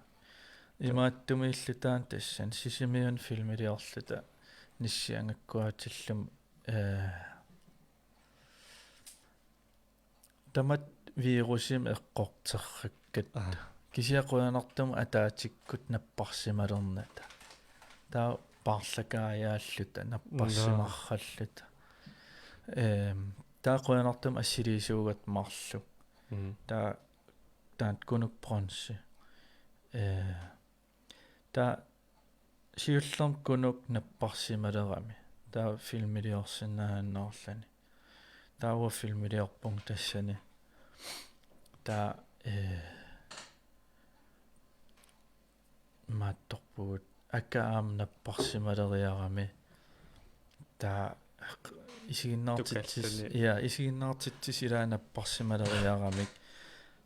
Imaattumiilluta taanna tassani Sisimiuni filmiliorluta nissiangakkuaatillumi, eh, tamatta virusimik eqqorterrakkat. Aha. Kisianni qujanartumik ataatsikkut napparsimalernata. Taava paarlakaajaalluta, napparsimarralluta. Ehm, taava qujanartumik assiliisuugatta marluk. Mm. Taava, taanna Kunup Brøndsi. Eh, taava siullermik Kunuk napparsimalerami. Taava filmiliorsinnaanerluni. Taava filmiliorpunga tassani. Taava, eh, imaattorpugut. Aka aamma napparsimaleriarami. Taava isiginnaartitsis-, tukalluni. Ja, isiginnaartitsisut ilaa napparsimaleriaramik.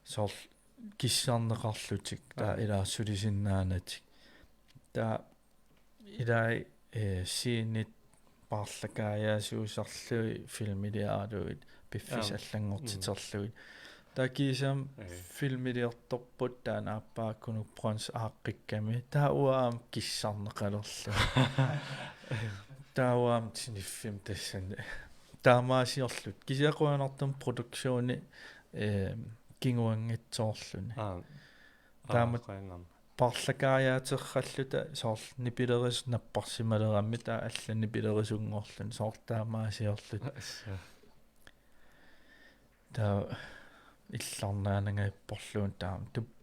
Soorlu kissarneqarlutik. Taava, aa, ilaa sulisinnaanatik. Taava ilai, eh, scenit paarlakaajaasuusarlugit filmiliaralugit piffissaq, aap, allanngortiterlugit. Mm. Taava kiisami, eh, filmiliortorput taanna aappaa Kunuk Brønds aaqqikkami. Taava uanga aamma kissarneqalerlunga. Taava uanga aamma siniffimmi tassani. Taamaasiorluta. Kisianni qujanartumik produktioni, eh, kinguanngitsoorluni. Aap. Taamatut, aa, qujanarmi. Paarlakaajaaterralluta soorlu nipilerisup napparsimalerami taava allat nipilerisunngorluni soorlu taamaasiorluta. Assa. Taava illarnaanangajapporluunniit taama tup-,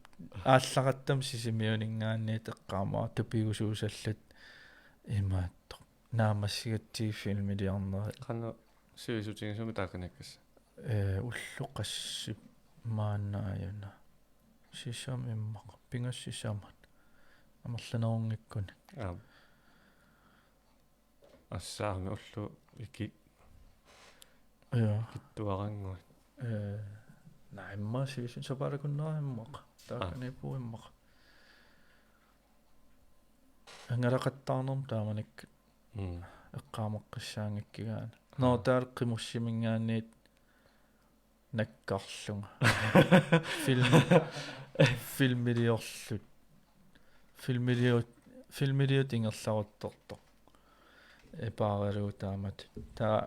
aallaqqaammut Sisimiuninngaanniit eqqaamavara tupigusuusalluta imaattoq. Naammassigatsigit filmiliornerit. Qanoq sivisutigisumik taakaniikkassat? Ee, ullut qassit maannaajuna. Sisamat immaqa, pingasut sisamat. Amerlanerunngikkunik. Aap. Assaami ullut iki-, ja, ikittuarannguit. Ee, naa immaqa sivisut sapaatip akunnera immaqa. Aa. Taakaniippugut immaqa. Angalaqattaarnermut taamanikkut. Mm. Eqqaamaqqissaanngikkigaanni. Nå, aa, taava Qimussiminngaanniit nakkarlunga. Film-, filmiliorluta. Filmiliut-, filmiliutut ingerlaruttortoq. Epaaralugu taamatut. Taava,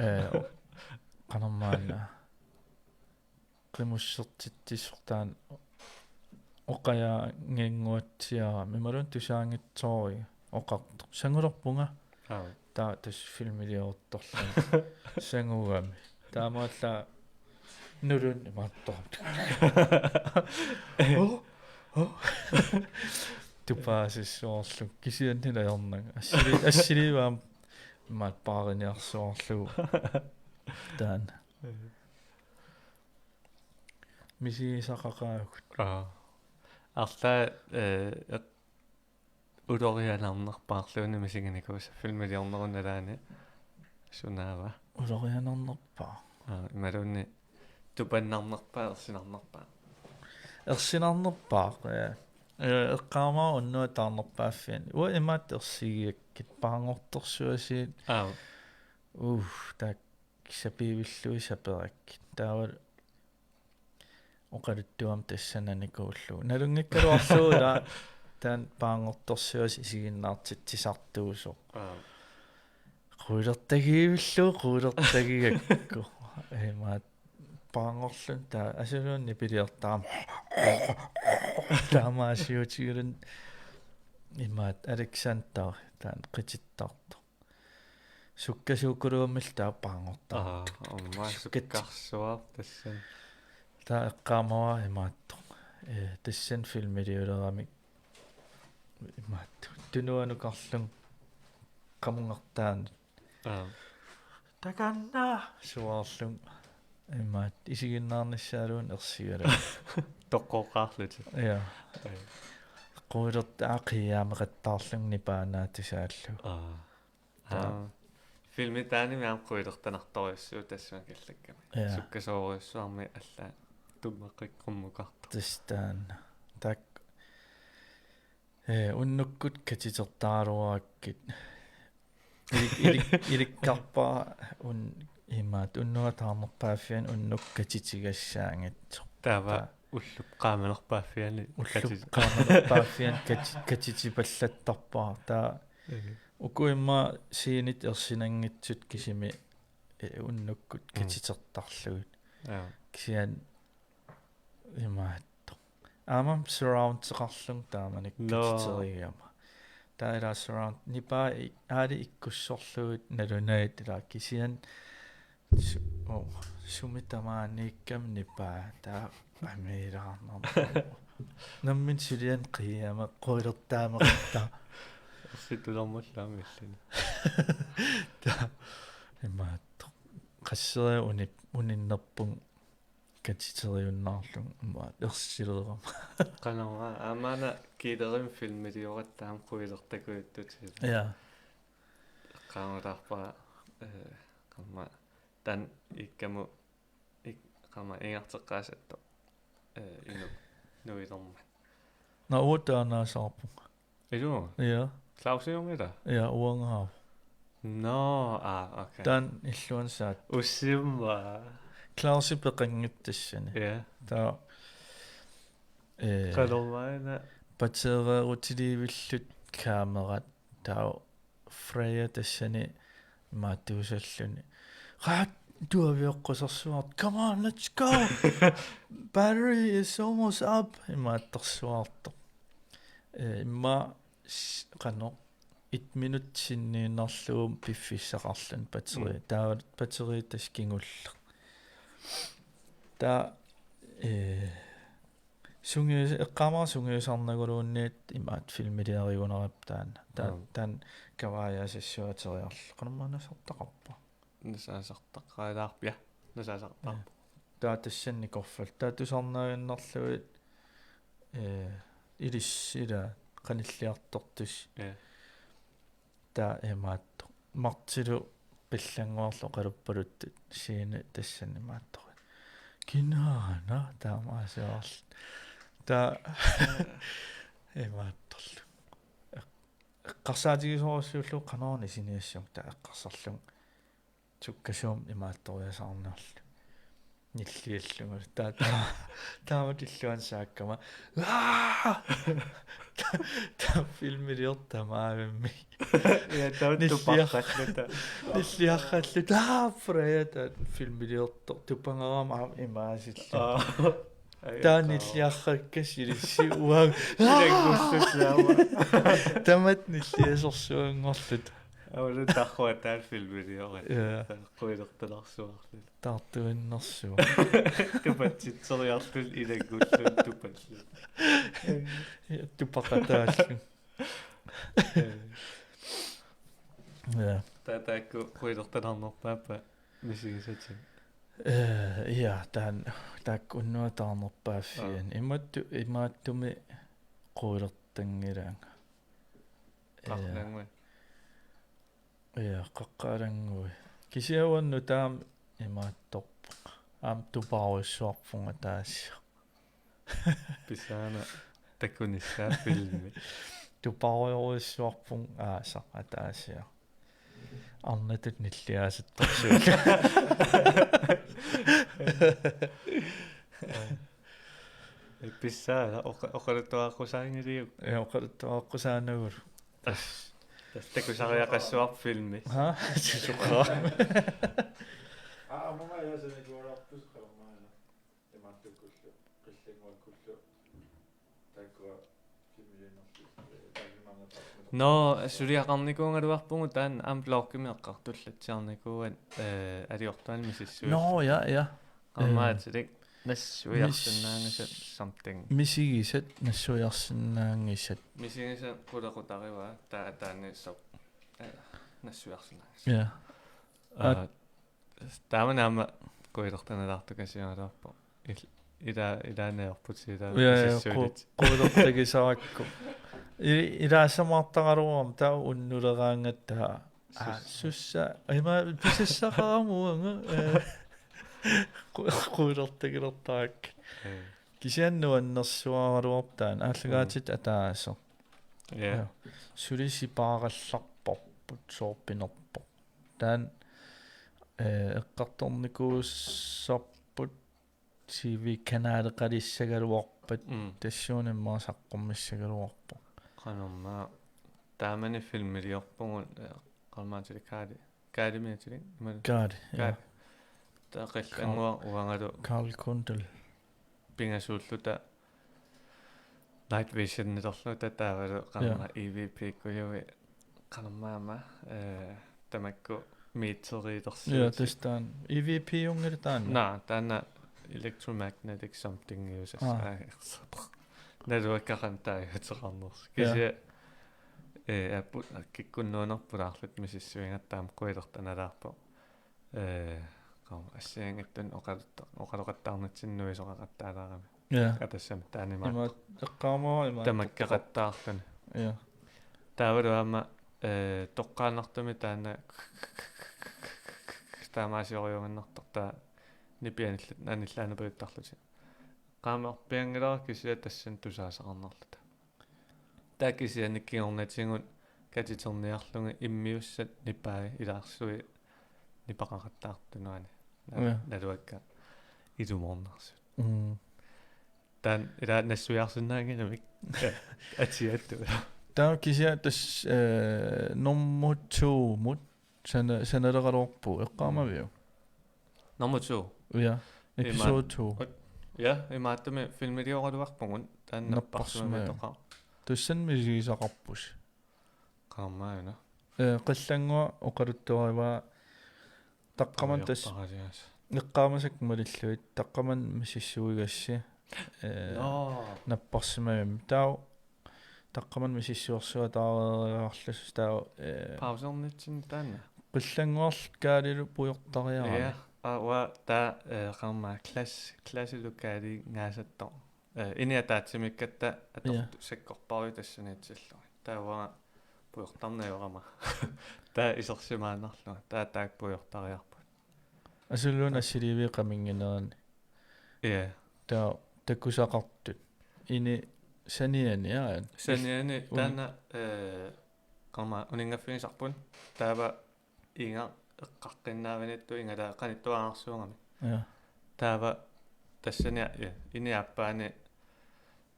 eh, qanormaanna. Qimussertitsissoq taanna oqajaannginnguatsiarami. Imaluunniit tusaanngitsoorlunga oqartoq. Sangulerpunga. Aap. Taava tassa filmiliortorlunga. Sangugami. Taamaallaat nulunni imaattoq. Oh, Tupaasissuarlu kisianni najornanga. Assili-, assiliivaam maat paariniarsuarlugu. Taanna. Misigisaqaqaagut. Aa. Arlaat, eh, eq-, ulorianarnerpaarluunniit misiginikuusa filmiliornerup nalaani. Sunaava? Ulorianarnerpaaq. Aa, imaluunniit tupannarnerpaaq, ersinarnerpaaq. Ersinarnerpaaq, ja. Eh, eqqaamavara unnuaq taarnerpaaffiani. Uanga imaattoq ersigigakkit paarngortorsuasiit. Aa. Uh, taakku sapiivillugit saperakkit. Taava oqaluttuamik tassannikuullugu. Nalunngikkaluarlugu ila taanna paarngortorsuasi isiginnaartitsisartuusoq. Aa. Quilertagivillugu, quilertagigakku. Imaat paarngorluni taava asuluunniit piliortarami. Taamaasiutigaluni imaat Alexander taanna qitittartoq. Sukkasuukuluummillu taava paarngortarami. Aa, aamma sukkat-, sukkarsuaq tassani. Taava eqqaamavara imaattoq. Eh, tassani filmiliuleramik imaattoq. Tunuanukarlunga qamungartaanut. Aa. Takanna! Suaarlunga. Imaat isiginnaarnissaaluunniit ersigalugu. Toqqoqqaarlutit. Ja. Aa. Quilertaa qiiaameqattaarlunga nipaanaatusaallugu. Aa. Taa. Aa. Filmi taanimi aamma quilertanartorujussuuvoq tassuma killakkami. Ja. Sukkasoorujussuarmik allaat tummaqqikkummukartoq. Tassa taanna. Taakku, eh, unnukkut katitertaraluarakkit. Ilik-, ilik-, ilikkarpara un-, imaat unnuaq taarnerpaaffiani unnukkut katitigassaanngitsoq. Taava taa. Ullup qaamanerpaaffiani ullup katit-, qaamanerpaaffiani kati-, katitipallattarpara. Taa. Mhm. Uku immaqa scenit ersinanngitsut kisimi, eh, unnukkut mm. Katitertarlugit. Ja. Kisianni imaattoq. Aamma surroundeqarlunga taamanikkut no. Katiterigama. Taava ila surround nipaa i-, aali ikkussorlugit nalunagit ila kisianni su-, oh, sumi tamaaniikkami nipaa taava amiilaarnarpoq. Nammineq suliani qiiaameq quilertaameqattaaq. Ersitulermullu aamma illuni. Taava imaattoq. Qasseriarlunga uni-, uninnerpunga katiteriunnaarlunga imaat ersilerama. Qanormaa, aamma una Kiilerimi filmilioratta aamma quilertakujuttutut. Ja. Eqqaamalaarpara, eh, qanormaa, taanna iikkamut, ik-, qanormaa, ingarteqqaasattoq, eh, inuk nuilermat. Naa uanga taanna saarpunga. Ilumut? Ja. Clausiummi ila? Ja, uangaavoq. Nå, aa, okay. Taanna illuansaat. Ussimma. Clausi peqanngitsoq tassani. Ja. Taava, eh, qanormaana. Battereerutiliivillutik kamerat. Taava Freja tassani imaattuusalluni. Rat, tuavioqqusarsuartoq. Come on, let's go! Battery is almost up. Imaattorsuartoq. Eh, immaqa s-, qanoq, et minut sinniinnarlugu piffissaqarluni batteri. Mm. Taava batteri tassa kingulleq. Taava, eh, sungius-, eqqaamavara sungiusarnaguluunniit imaat filmiliarigunarpoq taanna. Taava, mm, taanna kavaajaa sassuateriarlu. Qanormaa nasaartaqarpa? Nasaasartaqalaarpia. Nasaasartaqarpa. Ja. Taava tassani nikorfalluta. Taava tusarnaaginnarlugit, eh, ilissi ila qanilliartortusi. Ja. Taava imaattoq. Martilu qillannguarlu oqaluppaluttut scene tassani imaattoq. Kinaana taamaasiorlu. Taava imaattorlu. Eq-, eqqarsaatigisorujussuullugu qanoruna isiniassagukku taava eqqarsarlunga. Sukkasuumik imaattoriasaarnerlu. Nilliallunga. Taava, taava, taamatut illuanaakkama. Aa! Taava, taava filmiliortoq tamaavimmi. Ja, taava nilliar-, tuparralluta. Nilliarralluta. Taava Freja taava filmiliortoq. Tupangaarama aamma imaasilluta. Aa. Taava nilliarrakka silissi uanga. Ilanngullutaama. Tamatta nilliasorsuanngorluta. Aulun tarruataal filmiliorata. Ja. Quilertanarsuarluni. Taartuinnarsuaq. Tupatsitseriarluni ilanngullugu tupalluni. Ja, tupaqataalluni. Ja. Taava taakku quilertanarnerpaappat misigisatit? Eh, ja, taanna, taakku unnuaq taarnerpaaffiani. Aa. Imaattu-, imaattumi quilertanngilaanga. Eh, Qaqqalanngui. Ja, qaqqalanngui. Kisianni uannut taama imaattorpoq. Aamma tupaarujussuarpunga taasiaq. Pissaana takunissaa filmi. Tupaarujussuarpunga aasaq ataasiaq. Arnatut nilliaasattorsuullunga. Pissaana oqa-, oqaluttuaqqusaanngiliuk? Ja, oqaluttuaqqusaanagulu. Tassa, tassa takusariaqassuarput filmi. Ha? Susoqaaq. Aa, aamma ja sanikuularput qaammaana. Imaattukkullu, qillannguakkullu. Taakkua filmiliinerlu, eh, taakkununnga. No, suliaqarnikuugaluarpugut taanna aamma bloggimi eqqartullatsiarnikuuat, eh, aliortuani misissuit. No, ja, ja. Qaammaatilik nassuiarsinnaanngisat mis-, something. Misigisat nassuiarsinnaanngisat. Misigisat qulequtarivaa taa-, taanna soorlu, eh, nassuiarsinnaanngisat. Ja. Aa, at- taamani aamma quilertanalaartukasiugaluarpoq. Il-, ila-, ilaanni ajorput siila. Ja, ja, misissuilit. Qu-, quilertagisarakku. I-, ilaassamaartaraluarama taava unnuleraangatta. Aa, sus-, sussa. Ima pisassaqarama uanga, eh, qu-, quilertagilertarakku. Eh. Kisianni nuannersuaraluarpoq taanna. Aallakaatitut, mm, ataaseq. Ja. Ja. Suli sipaarallarparput soorpinerpoq. Taanna, eh, eqqartornikuusarput T V-kanaleqalissagaluarpat, mm, tassuuna immaqa saqqummissagaluarpoq. Qanormaa taamani filmiliorpugut, eh, qaammaatilik Kaali. Kaalimiutilik, imalu? Kaali, ja. Kaali. Taava qillannguaq uangalu Carl Kundel. Pingasuulluta Night Vision-ilerluta taavalu qanormaa, ja, E V P-kkujuit qanormaa aamma, eh, tamakku meteriilersuutit. Ja, tassa taanna. E V P-unngilaq taanna. Naa, taanna electromagnetic something-iusassaq. Aa. Aa, naluakka qanoq taaguuteqarnersoq. Ja. Kisianni, eh, aapput kikkunnuunerput pulaarluta misissuigatta aamma quilertanalaarpoq. Eh, qam-, assigiinngitsunik oqalutta-, oqaloqattaarnitsinni nuisoqaqattaalaarami. Ja. Atassami taanna imaattoq. Ima-, eqqaamavara imaattoq. Tamakkaqattaarluni. Ja. Taavalu aamma, eh, toqqaannartumik taanna taamaasioriuaannartoq taava nipi anillat-, anillaanerpajuttarlutik. Eqqaamarpianngilara kisianni tassani tusaasaqarnerluta. Taava kisianni kingornatigut katiterniarlugit immiussat nipai ilaarsui nipaqaqattaartut nuanni. Na-, ja, naluakka ilumoornersut. Mm. Taanna ila nassuiarsinnaannginnamik. Atiattut. Taava kisianni tassa, eh, nummer to-mut sana-, sanaleraluarpugut, eqqaamaviuk? Nummer to. Ja, episode to. Imaat-, ja, imaattumik filmilioraluarpugut, taanna Napparsimmavimmi. Napparsimmavimmi. Tassani misigisaqarpusi. Qaammaana. Eh, qillannguaq oqaluttuarivaa taqqamani tassa. Ujarparajaas. Eqqaamasakka malillugit, taqqamani misissuigassi. Eh, no. Napparsimmavimmi. Taava taqqamani misissuersuaq taareeriarlusi taava, eh, pausernitsinni taanna. Qillannguarlu Kaalilu pujortariarami. Ja, aa, uanga taava, eh, qanormaa klass-, klassilu Kaalinngaasattoq. Eh, ini ataatsimiikkatta atortut, ja, sakkorpaaluit tassaniitillugit. Taava uanga pujortarneq ajorama. Taava isersimaannarlunga. Taava taakku pujortariarput. Asulluunniit assiliiviit qaminnginerani. Ja. Taava takusaqartut. Ini saniani, aa. Saniani, uni-, taanna, eh, qanormaa uninngaffisarput. Taava inga eqqaqqinnaavinittut ingalaa qanittuararsuugami. Ja. Taava tassani, ja, ini aappaani,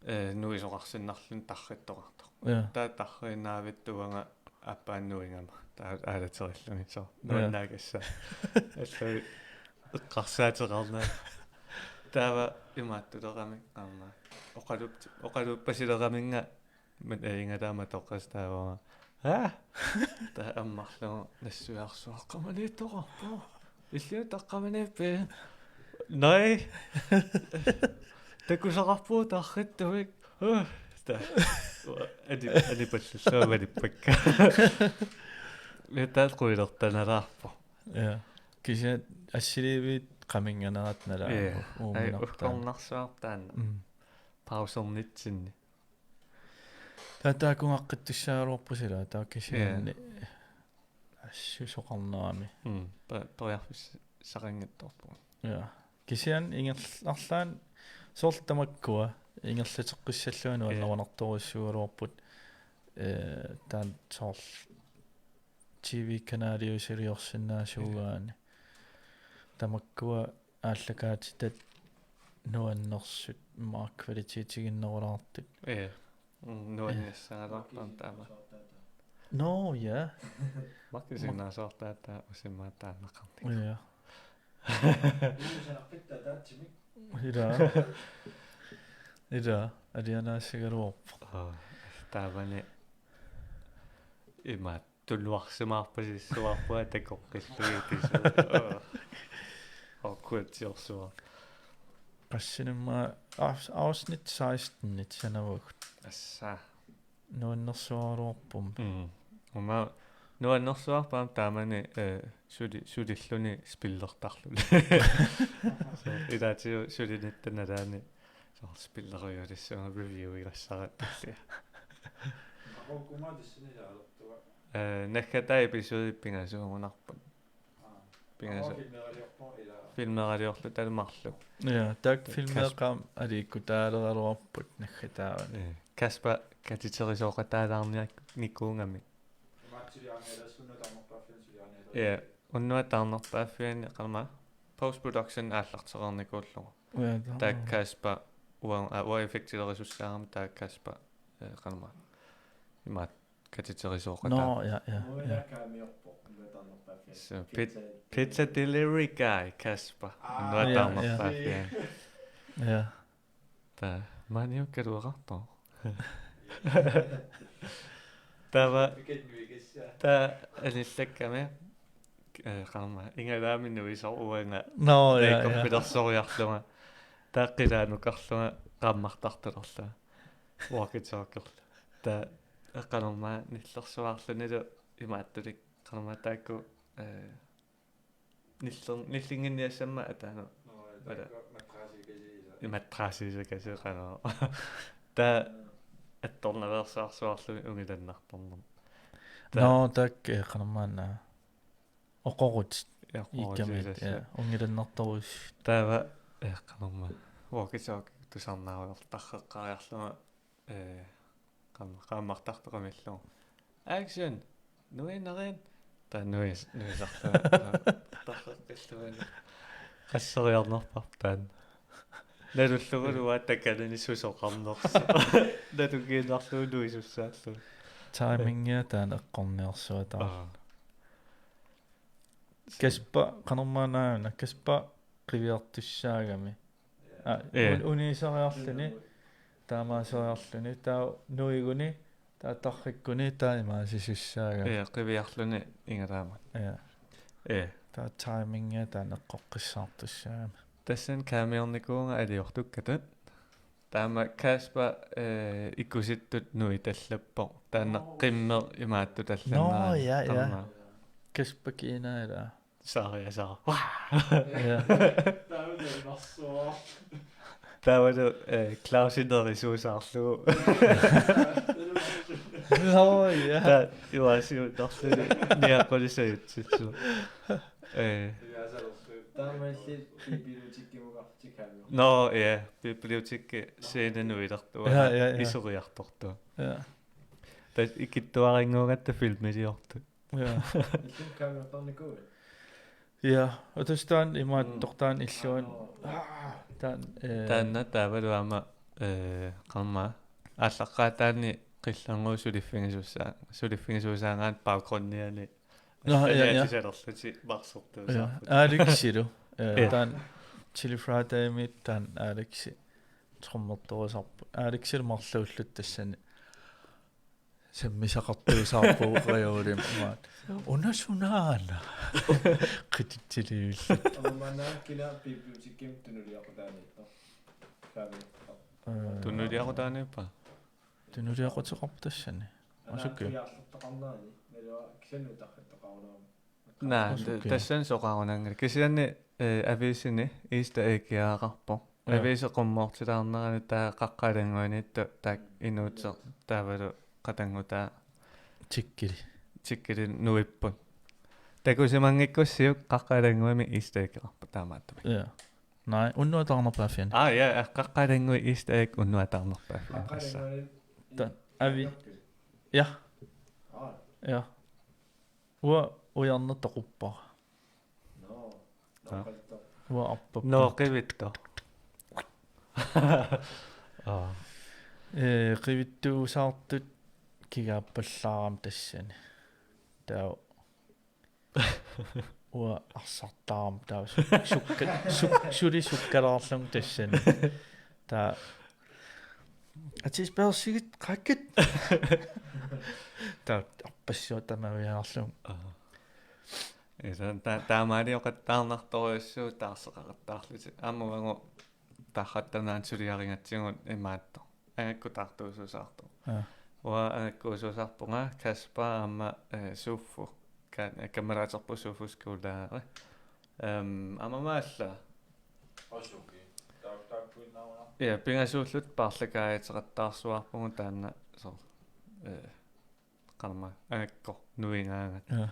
eh, nuisoqarsinnarluni tarrittoqartoq. Ja. Taava tarriinnaavittuanga aappaani nuigama. Taava aalaterilluni soorlu. Ja. Nuannaagassaq. Allui eqqarsaateqarnaa. Taava imaattuleramik qanormaa. Oqalup-, oqaluuppasileraminnga, men, eh, ingalaa matoqqasoq taava. Ha? Taava ammarlugu nassuiarsuaqqamaniittoqarpoq. Illiuttoqqamaniippi? Nej. Takusaqarpugut tarrittumik. Øh. Taava. Ani, ani pallullugu malippakka. Mitaat quilertanalaarpoq. Ja. Kisianni assiliiviit qaminnganerat nalaarpoq. Ja. Ai, uumunartaa. Ukkornarsuartaanna. Mm. Pausernitsinni. Taava taakugaqqittussagaluarput sila, taava kisianni. Ja. Assusoqarnerami. Mm. Pa-, periarfissaqanngitsoorpugut. Ja. Kisianni ingerl-, arlaanni soorlu tamakkua ingerlateqqissallugit. Ja. Nuannerunartorujussuugaluarput, eh, taanna soorlu T V-kanaliusiliorsinnaasuugaanni. Ja. Tamakkua aallakaatitat nuannersut, immaqa kvalitetiginnerulaartut. Ja. Mm, nuannassagaluarpara taama. Nå, ja. Makisinnaasoortaata usimaataanneqarnik. Ja. Ila. Ila, alianaassagaluarpoq. Aa, taamani imaat tunuarsimaarpasissuarput takoqqillugit kisianni. Aa. Awkward-iorsuaq. Qassinimma afs-, afsnit seksten-it sanavagut. Assa. Nuannersuaraluarpummi. Mm. Aamma nuannersuarpara taamani, eh, suli-, sulilluni spillertarluni. So, ilaatigut sulinitta nalaani soorlu spillerujulissunga reviewigassaratta. Aqagukkuma tassani ilaalertua. Eh, naggataa episodit pingasuugunarput. Aa. Pingasu-. Aa, filmeraliorpoq ilaa. Filmeraliorluta marluk. Ja, taakku filmeeqqaam aliikkutaaleraluarput naggataavani. Eh, Kasper katiterisooqataalernikuugami. Imaattuliarnialassunnu taarnerpaaffiani suliarnialassunnu. Ja, unnuaq taarnerpaaffiani qama post-production aallartereernikuullugu. Ja, taava. Taakku Kasper uanga, aa, uanga effektilerisussaagami taakku Kasper, eh, qama. Imaat katiterisooqataa. Nå, ja, ja, ja. Muilaakaamiorpoq, uanga taarnerpaaffiani. So, pit-, pizza, pizza delivery guy, Kasper. Aa. Uanga, ja, taarnerpaaffiani. Ja. Taava, maaniukkaluaqartoq. Taava, taava anillakkami, eh, qama, igalaami nuisoq uanga. Nå, ja, ja. Makeupilersoriarlunga. Taava qilaanukarlunga qaammartartulerlunga. Walkie-talkierlu. Taava qanormaa nillersuarlunilu imaattulik qanormaa taakku, eh, niller-, nillinnginniassammat ataanut. Nå, ja, taakku matrasiikasiisa. Matrasiikasiisa qanoq. Taava attornaveersaarsuarluni ungilannartornermut. Taava. Nå, taakku, eh, qanormaanna. Oqorut. Ja, oqorut iikkamit, iilassi. Ja, ungilannartorus. Taava, eh, qanormaa. Walkie-talkie tusarnaarujoortarreqqariarlunga, eh, qaam-, qaammartartoqamillugu. Action! Nuinerin! Taava nuis-, nuisarlunga. Tarreqqillunga. Qasseriarnerparput taanna. Nalullugulu uanga takanani susoqarnersoq. Nalunngiinnarlugu nuisussaallugu. Timingia taanna eqqorniarsuaq taanna. Aa. Kasper, qanormaanna, Kasper qiviartussaagami. Aa, ja, un-, uniiseriarluni, taamaaseriarluni, taava nuiguni, taava tarrikkuni, taava imaasisussaagami. Ja, qiviarluni igalaamut. Ja. Ja. Taava timingia taanna eqqoqqissaartussaagami. Tassani kaamiornikuuvunga aliortukkatta. Taama Kasper, eh, ikusittut nuitallappoq. Taanna qimmeq imaattutallannerani. Nå, ja, ja. Taama. Kasper kiinaa ilaa. Sorry, sorry. Ja. Taavalu, eh, Clausi nerisuusaarlugu. Nå, ja. Taava imaasiunnarluni niaqqulisajutsitsu. Eh. Taamaalli bibliotekkimukartik kaamior. Nå, ja. Bibliotekki scene nuilertua. Ja, ja, ja. Iseriartortua. Ja. Tassa ikittuarinnguugatta filmiliortut. Ja. Illup kaamiortarnikuuit? Ja, og tassa taanna imaattoq, mm, taanna illuan. Aa, nå. Aa, taanna, eh. Taanna taavalu aamma, eh, qanormaa. Aallaqqaataani qillerngua suliffigisussaa-, suliffigisuusaagaanni baggrundiani. Nå, ja, ja. Aniatisalerlutik marsortuusaarput. Ja. Alexilu. Eh, ja. Taanna Chili Fridaymit taanna Alexi trommertorisarput. Alexilu marluulluta tassani. sammisaqartuusaarpugut reolimmaat. Una sunaana. Qititsilivillu. Aamma maanna kina bibliotekimi tunuliaqutaaniippoq. Kaavi. Ee, Tunuliaqutaaniippa? Tunuliaquteqarpoq tassani. Asuki. Anaansiarlertoqarnerani, nalua kisannutarhattoqarunarami. Naa, Asuki. Tassani soqarunanngilaq. Kisianni, eh, aviisini Easter egg-iaraqarpoq. Ja. Aviisi qummoortilaarnerani taava Qaqqat Alannguiniittoq taakku inuuteq taavalu qatanngutaa Tikkili. Tikkili nuipput. Takusimanngikkussiuk Qaqqat Alannguimi Easter egg-eqarpoq taamaattumik. Ja. Nej, unnuaq taarnerpaaffiani. Aa, ja, ja, Qaqqat Alanngui Easter egg unnuaq taarnerpaaffiani. Qaqqat Alanngui. Ta-, avi-, ja. Aa. Ja. Uanga ujarneq toquppara. Nå. Nå, Aa. Qivittoq. Uanga arpappa. Nå, Qivittoq. Aa. Ee, qivittuusaartut kigaappallaarami tassani. Taava uanga arsartaarama taava suk-, sukka-, suk-, suli sukkalaarlunga tassani. Taava atispaarsigit qakkit. Taava arpassuaq tamaviaarlunga. Aa. Isa, ta-, taamaalioqattaarnartorujussuuvoq taarseqaqattaarlutik. Aamma uagut tarratta naansuliarigatsigu imaattoq. Angakkut taartuusuusaartoq. Aa. Uanga angakkuusuusarpunga Kasper aamma, eh, Suffu. Ka-, kammalaaterput Suffu Skolari. Ehm, aamma Maalla. Asuki. Taak-, taakkuinnarunar. Ja, pingasuulluta paarlakaajateqattaarsuaarpugut taanna soorlu. Eh, qanormaa, angakkoq nuigaangat. Ja.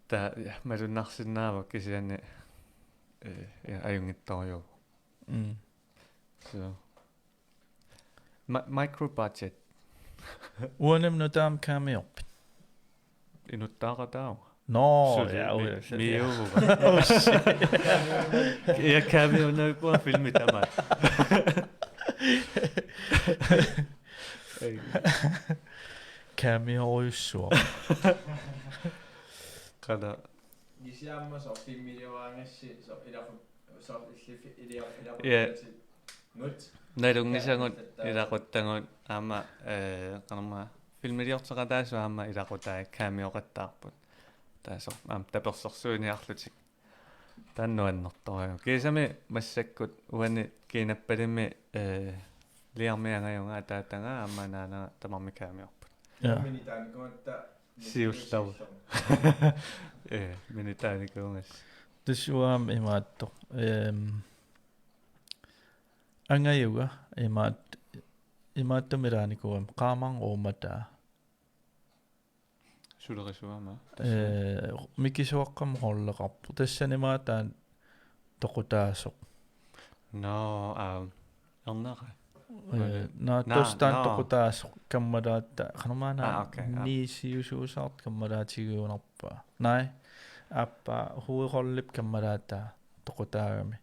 Taava, ja, malunnarsinnaavoq kisianni, eh, ja, ajunngitsorujuuvoq. Mm. So. Ma-, micro budget. Uanimi nutaamik cameorpit? Inuttaaqataava? Nå, suli ja, mi-, uja, suli, ja. Miuuvuga. Oh, shit. Ja, cameo nuipput filmi tamaat. Ei. Cameorujussuaq. Qala. Kisianni aamma soorlu filmilioraagassi, soorlu ilaqut-, soorlu illit fi-, ilia-, ilaqut-, Ja. Nut. Nalunngisagut ilaquttagut aamma, eh, qanormaa filmiliorteqataasut aamma ilaqutai cameoqattaarput. Taava soorlu aamma tapersersuiniarlutik. Taanna nuannertorujuuvoq. Kiisami massakkut uani Kiinappalimi, eh, Liarmi angajunga ataataga aamma anaanaga tamarmik cameorput. Ja. Minitaanikuugatta Siullermik. Ee, minitaanikuugassi. Tassa uanga aamma imaattoq. Ehm, angajunga imaat-, imaattumik ilaanikuugama qaamaneq uummataa. Sulerisuugama? Tassa. Ee, mikisuaqqamik rolleqarpoq. Tassani imaattoq taanna toqutaasoq. Nå, aa, ernera. Ee, Vale. Naa, Naa, tassa taanna nå. Toqutaasoq kammalaataa. Qanormaana Aa, okay, aa. Niisiusuusaartoq kammalaatigigunarpaa. Nej, aappaa hovedrollip kammalaataa toqutaagami.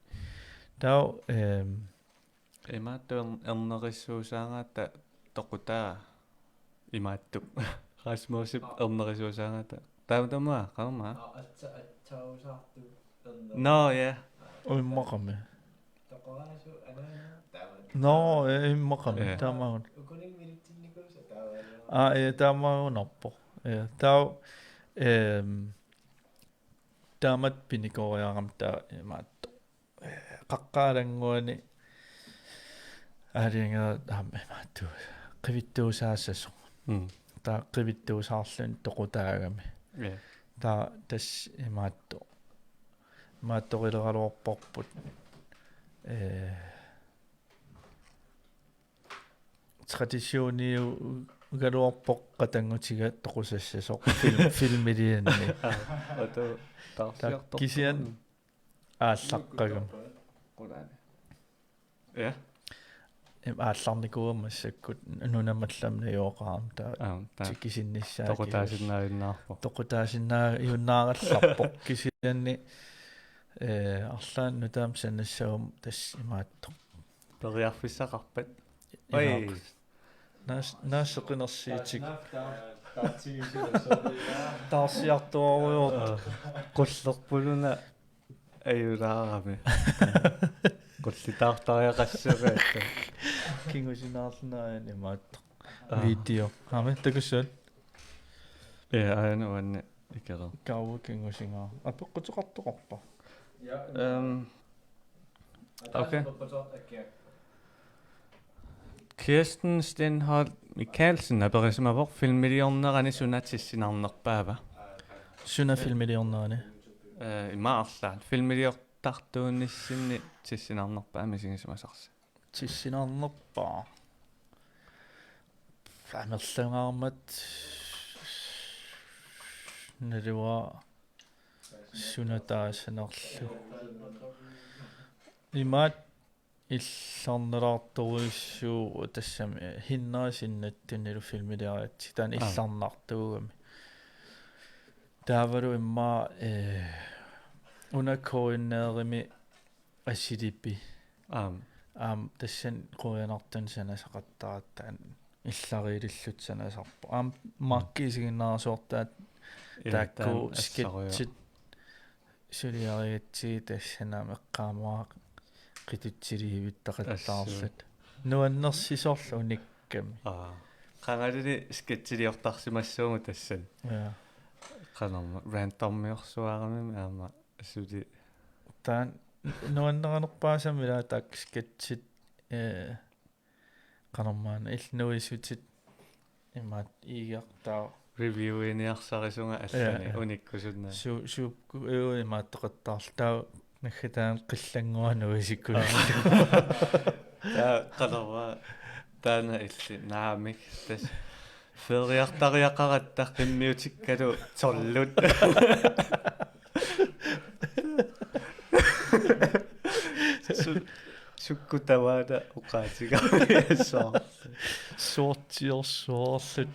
Taava, ehm, Imaattoq ern-, ernerissuusaagatta toqutaa imaattup. Rasmusip Aa. Ernerissuusaagatta. Taava tamaat, qanormaa? Aa, atsa-, atsausaartup erneri-. Nå, ja. Aa, immaqami. Toqoraasu anaana taava. Nå, ja, immaqami. Ja. Taamaagun. Ukunik milittinnikuusa taava. Aa, ja, taamaagunarpoq. Ja, taava, ehm, taamatut pinikooriarami taava imaattoq. Ee, Qaqqat Alannguani aalajangerat aamma imaattoq qivittuusaassasoq. Mm. Taava qivittuusaarluni toqutaagami. Ja. Taava tassa imaattoq. Imaattoq ileraluarparput. Ee, traditioniugaluarpoq qatanngutiga toqusassasoq film-, filmilianni. Aa, atu, taarsiartorpoq. Taava kisianni aallaqqagami. Qulaani. Ja. Im, aallarnikuugami massakkut nunamut allamut najugaqarami taava. Aa, taava. Tikisinnissaa. Toqutaasinnaajunnaarpoq. Toqutaasinnaajunnaarallarpoq kisianni, ee, arlaannik nutaamik sanassaguma tassa imaattoq. Periarfissaqarpat. Oi. Ilaaqu-. Naas-, naasseqinersiutik. Taarsiartuarujoortoq. Qullerpuluna ajulaarami. Qullitaartariaqassagatta. Kingusinaarlunga aajuna imaattoq. Aa. Video. Aamma takussavat. Ja, aana uanni ikera. Kaava kingusingaa. Apeqquteqartoqarpa? Øhm, okay. Kirsten Stenholdt Mikkelsen aperisimavoq filmiliornerani suna tissinarnerpaava? Suna filmiliornerani? Øh, ima arlaat. Filmiliortartuunissinni tissinarnerpaaq misigisimasarsi. Tissinarnerpaaq. Amerlangaarmat naluara suna taasanerlu. Imaat illernalaartorujussuuvoq tassami hinnaa sinnattunilu filmiliaritsi taanna. Aa. Illernartuugami. Taavalu immaqa, eh, una K N R-imi Asilipi. Aam. Aam, tassani qujanartumik sanasaqattaartaat illariilillutik sanasarpoq. Aam, mm, Marki isiginnaarsuartaat. Ja, taakku taanna assarujoq. Sketchit suliarigatsigit tassani aamma eqqaamavara qitutsiliivittaqattaarluta. Assut. Nuannersisorlu unikkami. Aa. Qangalili sketchiliortarsimassuugut tassani. Ja. Qanorma randomiorsuarami aamma suli. Taanna nuanneranerpaasami ilaa taakku sketchit, eh, qanormaana illit nuisutit imaat iigartaa. Reviewiniarsarisunga allani. Ja, ja. Unikkusunnaat. Su-, suukku, eh, imaattoqattaarluta taava naggataani qillannguaq nuisikkusullugu. Aa. Taava qanormaa taanna illit naamik tassa. Feriartariaqaratta qimmiutikkalu tollut. Su-, sukkut tamaana oqaatigaluarput. Sortiorsuarlut.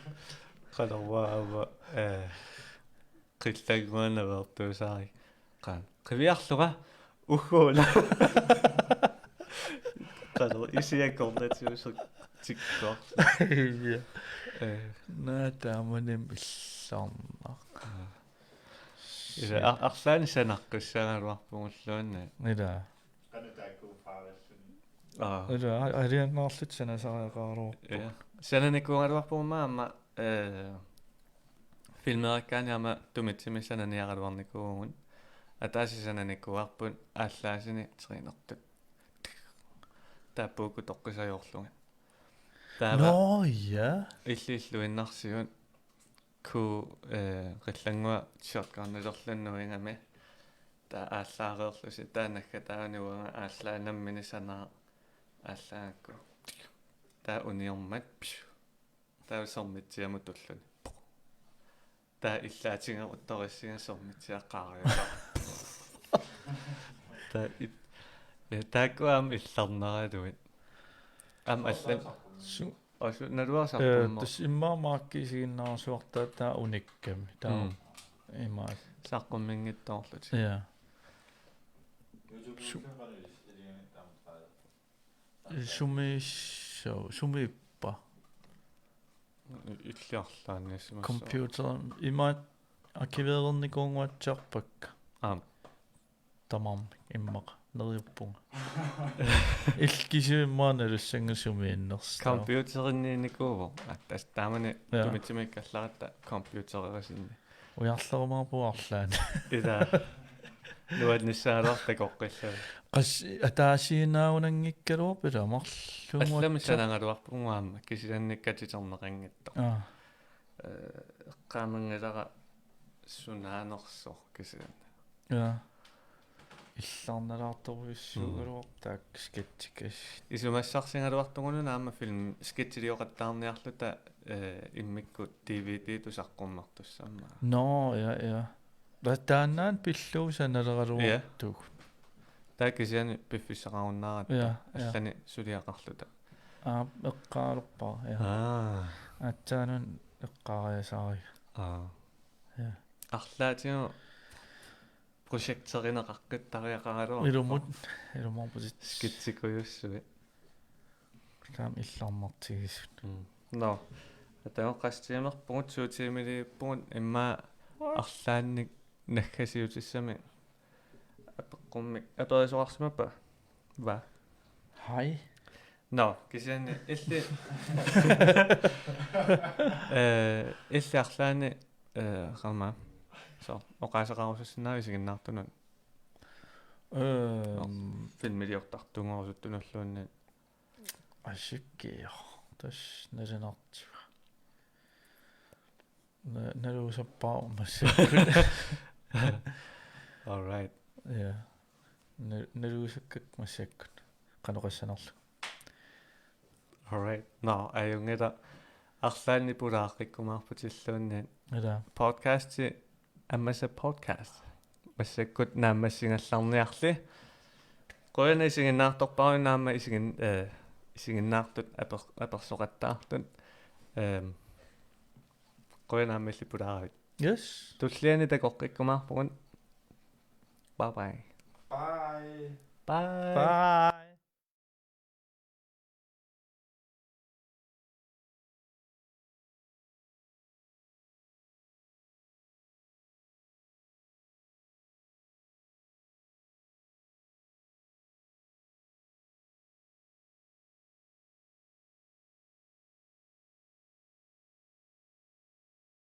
Qanormaa aamma, eh, qillannguaq naveertuusarikka. Qaa, qiviarlunga ugguuna. Qaa, isiakornatiusoq tikkuarlu. Ja. Eh. Naa taamani illernaq. Aa. Ila, shit, a-, arlaannik sanaqqissaagaluarpugulluunniit. Ila. Qanoq taakku paaralluni. Aa. Ila, a-, alianaarluta sanasariaqaraluarpoq. Ja. Sananikuugaluarpugut aamma, eh, filmeerakkaani aamma Tumitsimi sananiaraluarnikuuvugut. Ataaseq sananikuuarput aallaasinik trænertut. Taava puukkoq toqqissajorlugit. Taava. Nå, ja. Illit illuinnarsigut. Ku, eh, qillannguaq shotgunilerluni nuigami. Taava aallaareerlusi, taava naggataani uanga aallaa nammineq sanaaq aallaagakku. Taava uniormat, piu. Taava sermitsiamut tulluni. Taava illaatigeruttorissinga sermitsiaq qaariusaq. Taava it-, ja, taakku aamma illerneraluit. Aamma allan. Su- Asu, naluara. Eh, saqqummer-, tassa immaqa Marki isiginnaarsuartaat taava unikkami. Taava. Mm. Imaat. Saqqummiunngitsoorlutik. Ja. Su-, sumiissu-, sumiippa? Illit arlaanniissimassavat. Computer, imaat arkiveerernikuunnguatsiarpakka. Aap. Tamarmik immaqa neriuppunga. Illit kisianni immaqa nalussanngilaq sumiinnersoq. Computerinnikuuvoq. Aa, tassa taamani. Ja. Tumitsimiikkallaratta computererisinni. Ujarlerumaarpugut arlaanni. Ila. Nuannissaalaartoq oqqillava. Qas-, ataasiinnaanngikkaluarpit marlunnguatsiaq. Allamik sanagaluarpugut aamma kisianni katiterneqanngitsoq. Aa. Eh, eqqaamanngilara sunaanersoq kisianni. Ja. Illarnalaartorujussuugaluarput taakku sketchikasik. Isumassarsigaluartugut una aamma film sketchilioqattaarniarluta, eh, immikkut D V D-tut saqqummertussammaat. Nå, ja, ja. Ta-, taannaana pillugu sanaleraluartugut. Ja. Taava kisianni piffissaqarunnaaratta. Ja, ja. Allanik suliaqarluta. Aa, eqqaalerpara, ja. Aa. Aatsaannguaq eqqaariasaariga. Aa. Ja. Arlaatigut projekterineqaqqittariaqaraluarpoq. Ilumut, ilumut. Sketsikujussuit. Taama illarnartigisut. Mm. Nå. Atagu qassit tiimerpugut, to tiimiliippugut, immaqa arlaannik naggasiutissamik apeqqummik aperisoqarsimappa? Hva? Hej. Nå, kisianni illit, eh, illit arlaannik, eh, qanga, soorlu oqaaseqarusussinnaavit isiginnaartunut? Øhm, Filmiliortartunngorusuttunulluunniit. Asikkior. Tassa nalunaartigu. Na-, naluusarpara massakkut. All right. Ja. Na-, naluusakkakku massakkut. Qanoq issanerlugu. All right. Nå, ajunngilaq, arlaannik pulaaqqikkumaarputilluunniit. Ilaa. Podcasti Ammassat Podcast. Massakkut naammassigallarniarli. Qujanaq isiginnaartorpassuit aamma isigin-, eh, isiginnaartut aper-, apersoqattaartut. Ehm, qujanaq aamma illit pulaaravit. Yes. Tulliani takoqqikkumaarpugut. Bye bye. Bye. Bye. Bye.